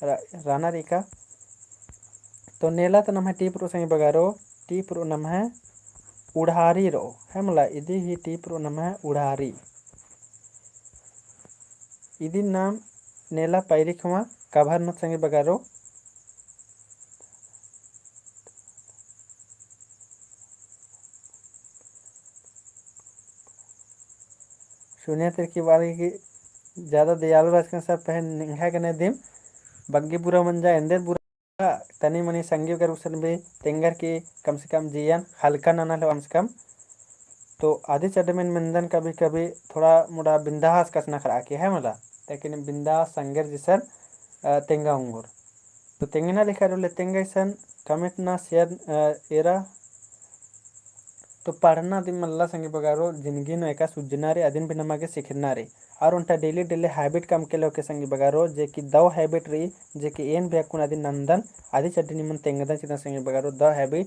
र-, रहना रई का। तो नेला तो नम्है टीप रओ संगी बगरो, टीप रओ नम्है उड़ारी रओ, है मला, इदी ही टीप रओ नम्है उड़ारी। इदिन नाम नेला पैरी खुआ cover नू संगी बगरो। सुनिया तिरकी बारी की ज्यादा दयालु रहचकन सब पहें निंग्है गने दिम बग्गे बुरा मंजा एन्देर बुरा तनी मनी संगी बगर गुसन भी तेंगर की कम से कम जियन हल्का नना ले कम से कम। तो आदी चड्डमिन मेन्दन कभी कभी थोड़ा मोड़ा बिंदास कछनखरआ की है मला, लेकिन बिंदास संगेर जिसन, अ, तेंगा ओंगोर। तो तेंगना लेखा डोले तेंगा इसन comment ना share, अ, एरा। तो पढ़ना दिम मल्ला संगी बगरो, जिंदगी नू एकासे उज्जना रई, अदिन भी नमा गे सिखना रई। और ओन्टा daily daily habit कम केले होके संगी बगरो, जे कि दव habit रई, जे कि एन भी अक्कुन अदिन नन्दन, आदी चड्डी निमन तेंगदन चिदन संगी बगरो, दव habit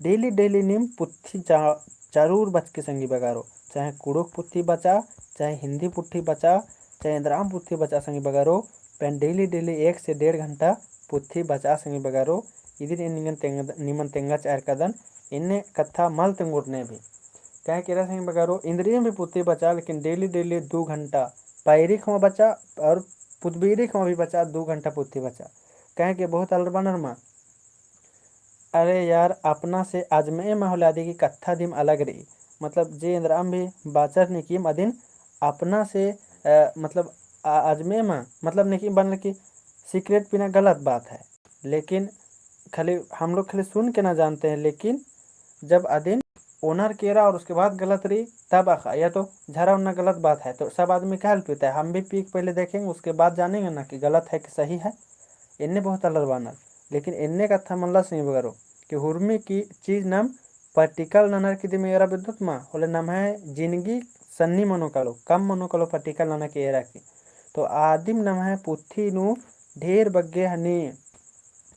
daily daily नीम पुथी चा-, जरूर बचकी संगी बगरो, चाहे कुँड़ुख़ पुथी बचा, चाहे हिंदी पुथी बचा, चाहे एन्दराम पुथी बचा संगी बगरो, पेन daily daily एक से डेढ़ घंटा पुथी बचा संगी बगरो। इदिन एन निमन तेंग-, निमन तेंगा चार कदन, एन्ने कत्था मल तेंगोर ने भी। काहे कि एरा संगी बगरो, इन्द्रिम भी पुथी बचा, लेकिन daily daily दू घंटा पैरी ख़मा बचा और पुतबीरी ख़मा भी बचा, दू घंटा पुथी बचा। काहे कि बहुत आलर बअनर मा, अरे यार, अपना से आजमए मा होले अदी की कत्था दिम अलग रई। मतलब जे एन्दराम भी बाचर नेकिम अदिन अपना से, अ, मतलब आ-, आजमए मा, मतलब नेकिम बअनर कि सिगरेट पीना गलत बात है, लेकिन खाली हम लोग खाली सुन के ना जानते हैं, लेकिन जब अदिन ओनर केरा और उसके बाद गलत रई, तब अख़ा, या तो झरा ओन्ना गलत बात है, तो सब आदमी काहे ले पीता है, हम भी पी के पहले देखेंगे, उसके बाद जानेंगे ना कि गलत है कि सही है। एन्ने बहुत आलर बअनर, लेकिन एन्ने कत्था मल्ला संगी बगरो कि हुरमी की चीज नम practical ननर की दिम एरा बेद्दोत मा, होले नम्है जिनगी सन्नी मनो कालो, कम मनो कालो practical नना की एरा की। तो आदिम नम्है पुथी नू ढेर बग्गे हनी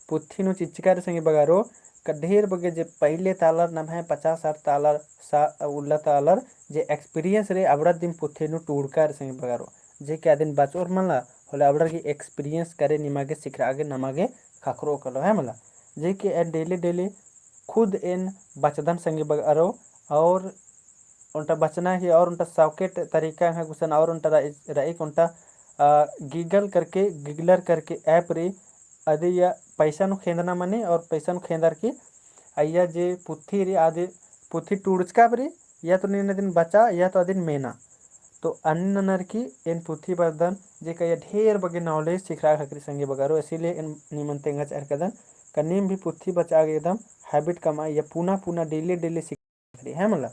पुथी नू चिच्चका रई संगी बगरो, का ढेर बग्गे जे पहिले ता आलर नम्है पचास साठ ता आलर सा-, उल्ला ता आलर जे experience रई अबड़ा दिम पुथी नू टूड़का रई संगी बगरो। जे कि अदिन बचओर मला, होले अबड़र की experience करे निमा गे सिखरआ गे नमा गे ख़क्खरओ कालो है मला। जे कि एन daily daily खुद एन बचदन संगी बगरो, और ओन्टा बचना ही और ओन्टा शौकेट तरीका है गुसन और ओन्टा रई, रई ओन्टा, अ, Google करके, Googler करके app रई, अदी या पैसा नू खेंदना मनी और पैसा नू खेंदर की अइया जे पुथी रई, अदी पुथी टूड़चका बरी, या तो नीन अदिन बचा, या तो अदिन मेना। तो अन्ने ननर की एन पुथी बचदन, जे का अइया ढेर बग्गे knowledge सिखरआ ख़क्खरई संगी बगरो, इसीलिए एन निमन तेंगा चार कदन, का नीम भी पुथी बचआ गे एकदम habit कमआ, या पुना पुना daily daily सिखरई है मला।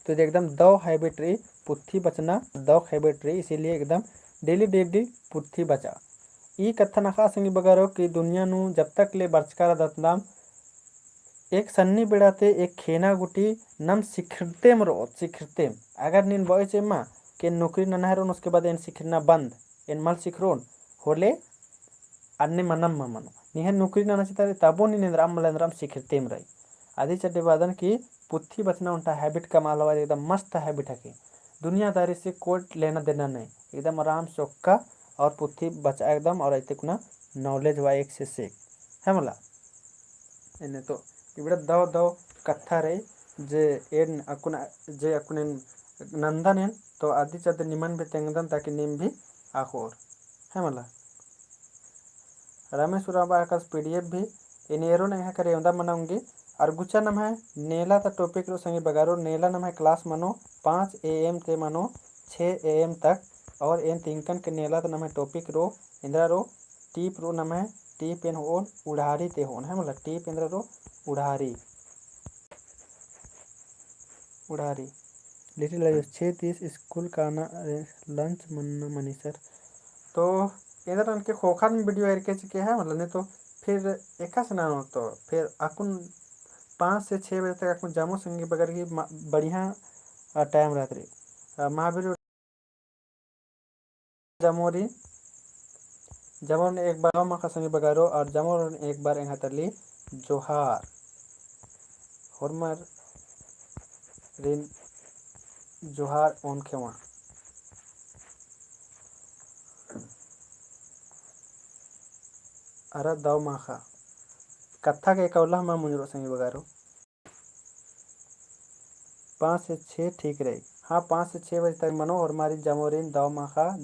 तो जे एकदम दव habit रई, पुथी बचना दव habit रई, इसीलिए एकदम daily daily पुथी बचा। ई कत्थन अख़ा संगी बगरो कि दुनिया नू जब तक ले बरचका रअदत नाम, एक सन्नी बेड़ा ती एक खेना गूटी नम सिखरतेम रओत, सिखरतेम। अगर नीन बओय चिम्मा कि नौकरी नना हेरोन, उसके बाद एन सिखरना बंद, एन मल सिखरोन, होले अन्ने मनम मा मनो। निंग्है नौकरी नना चिता रई, तबो नीन एन्दराम मला एन्दराम सिखरतेम रई। अदी चड्डे बअदन कि पुथी बचना ओन्टा habit कमआ लवा, एकदम मस्त habit हके। दुनियादारी से कोई लेना देना नहीं, एकदम आराम से ओक्का और पुथी बचआ एकदम, और अइते कुना knowledge हुआ एक से सेक, है मला। एन्ने तो इबड़ा दव दव कत्था रई, जे एन अक्कुन, जे अक्कुन एन नन्दन एन, तो अदी चड्डे निमन भी तेंगदन, ताकि नीम भी आखोर, है मला। रमेश उराँव बारकस PDF भी एन एरोन एंग्है करे एवंदा मना ओंगी। अरा गुचा नम्है नेला ता topic रओ संगी बगरो, नेला नम्है class मनो पाँच AM ते मनो छः AM तक। और एन तिंकन के नेला ता नम्है topic रओ, एन्दरा रओ, टीप रओ नम्है, टीप एन होओन उड़ारी ते होओन, है मला, टीप एन्दरा रओ उड़ारी। उड़ारी। Little Liars छः तीस स्कूल काना, अरे, lunch मन्ना मनी सर। तो एन्दर ननके ख़ोख़ा नू video एरके चिके है, मतलब, नहीं तो फिर एकासे ननोत, तो फिर अक्कुन पाँच से छः बजे तक अक्कुन जमो संगी बगर की म-, बढ़िया, अ, time रहत रई। अ, महावीर जमोरी, जमोरन एक बार दव माख़ा संगी बगरो, और जमोरन एक बार एंग्है तरली जोहार। होरमारिन जोहार ओन खेवा। अरा दव माख़ा। कत्था के एका उल्ला हूँ मा मुंजरो संगी बगरो। पाँच से छः ठीक रई। हाँ, पाँच से छः बजे तक मनो होरमारिन जमोरिन दव माख़ा जोहार।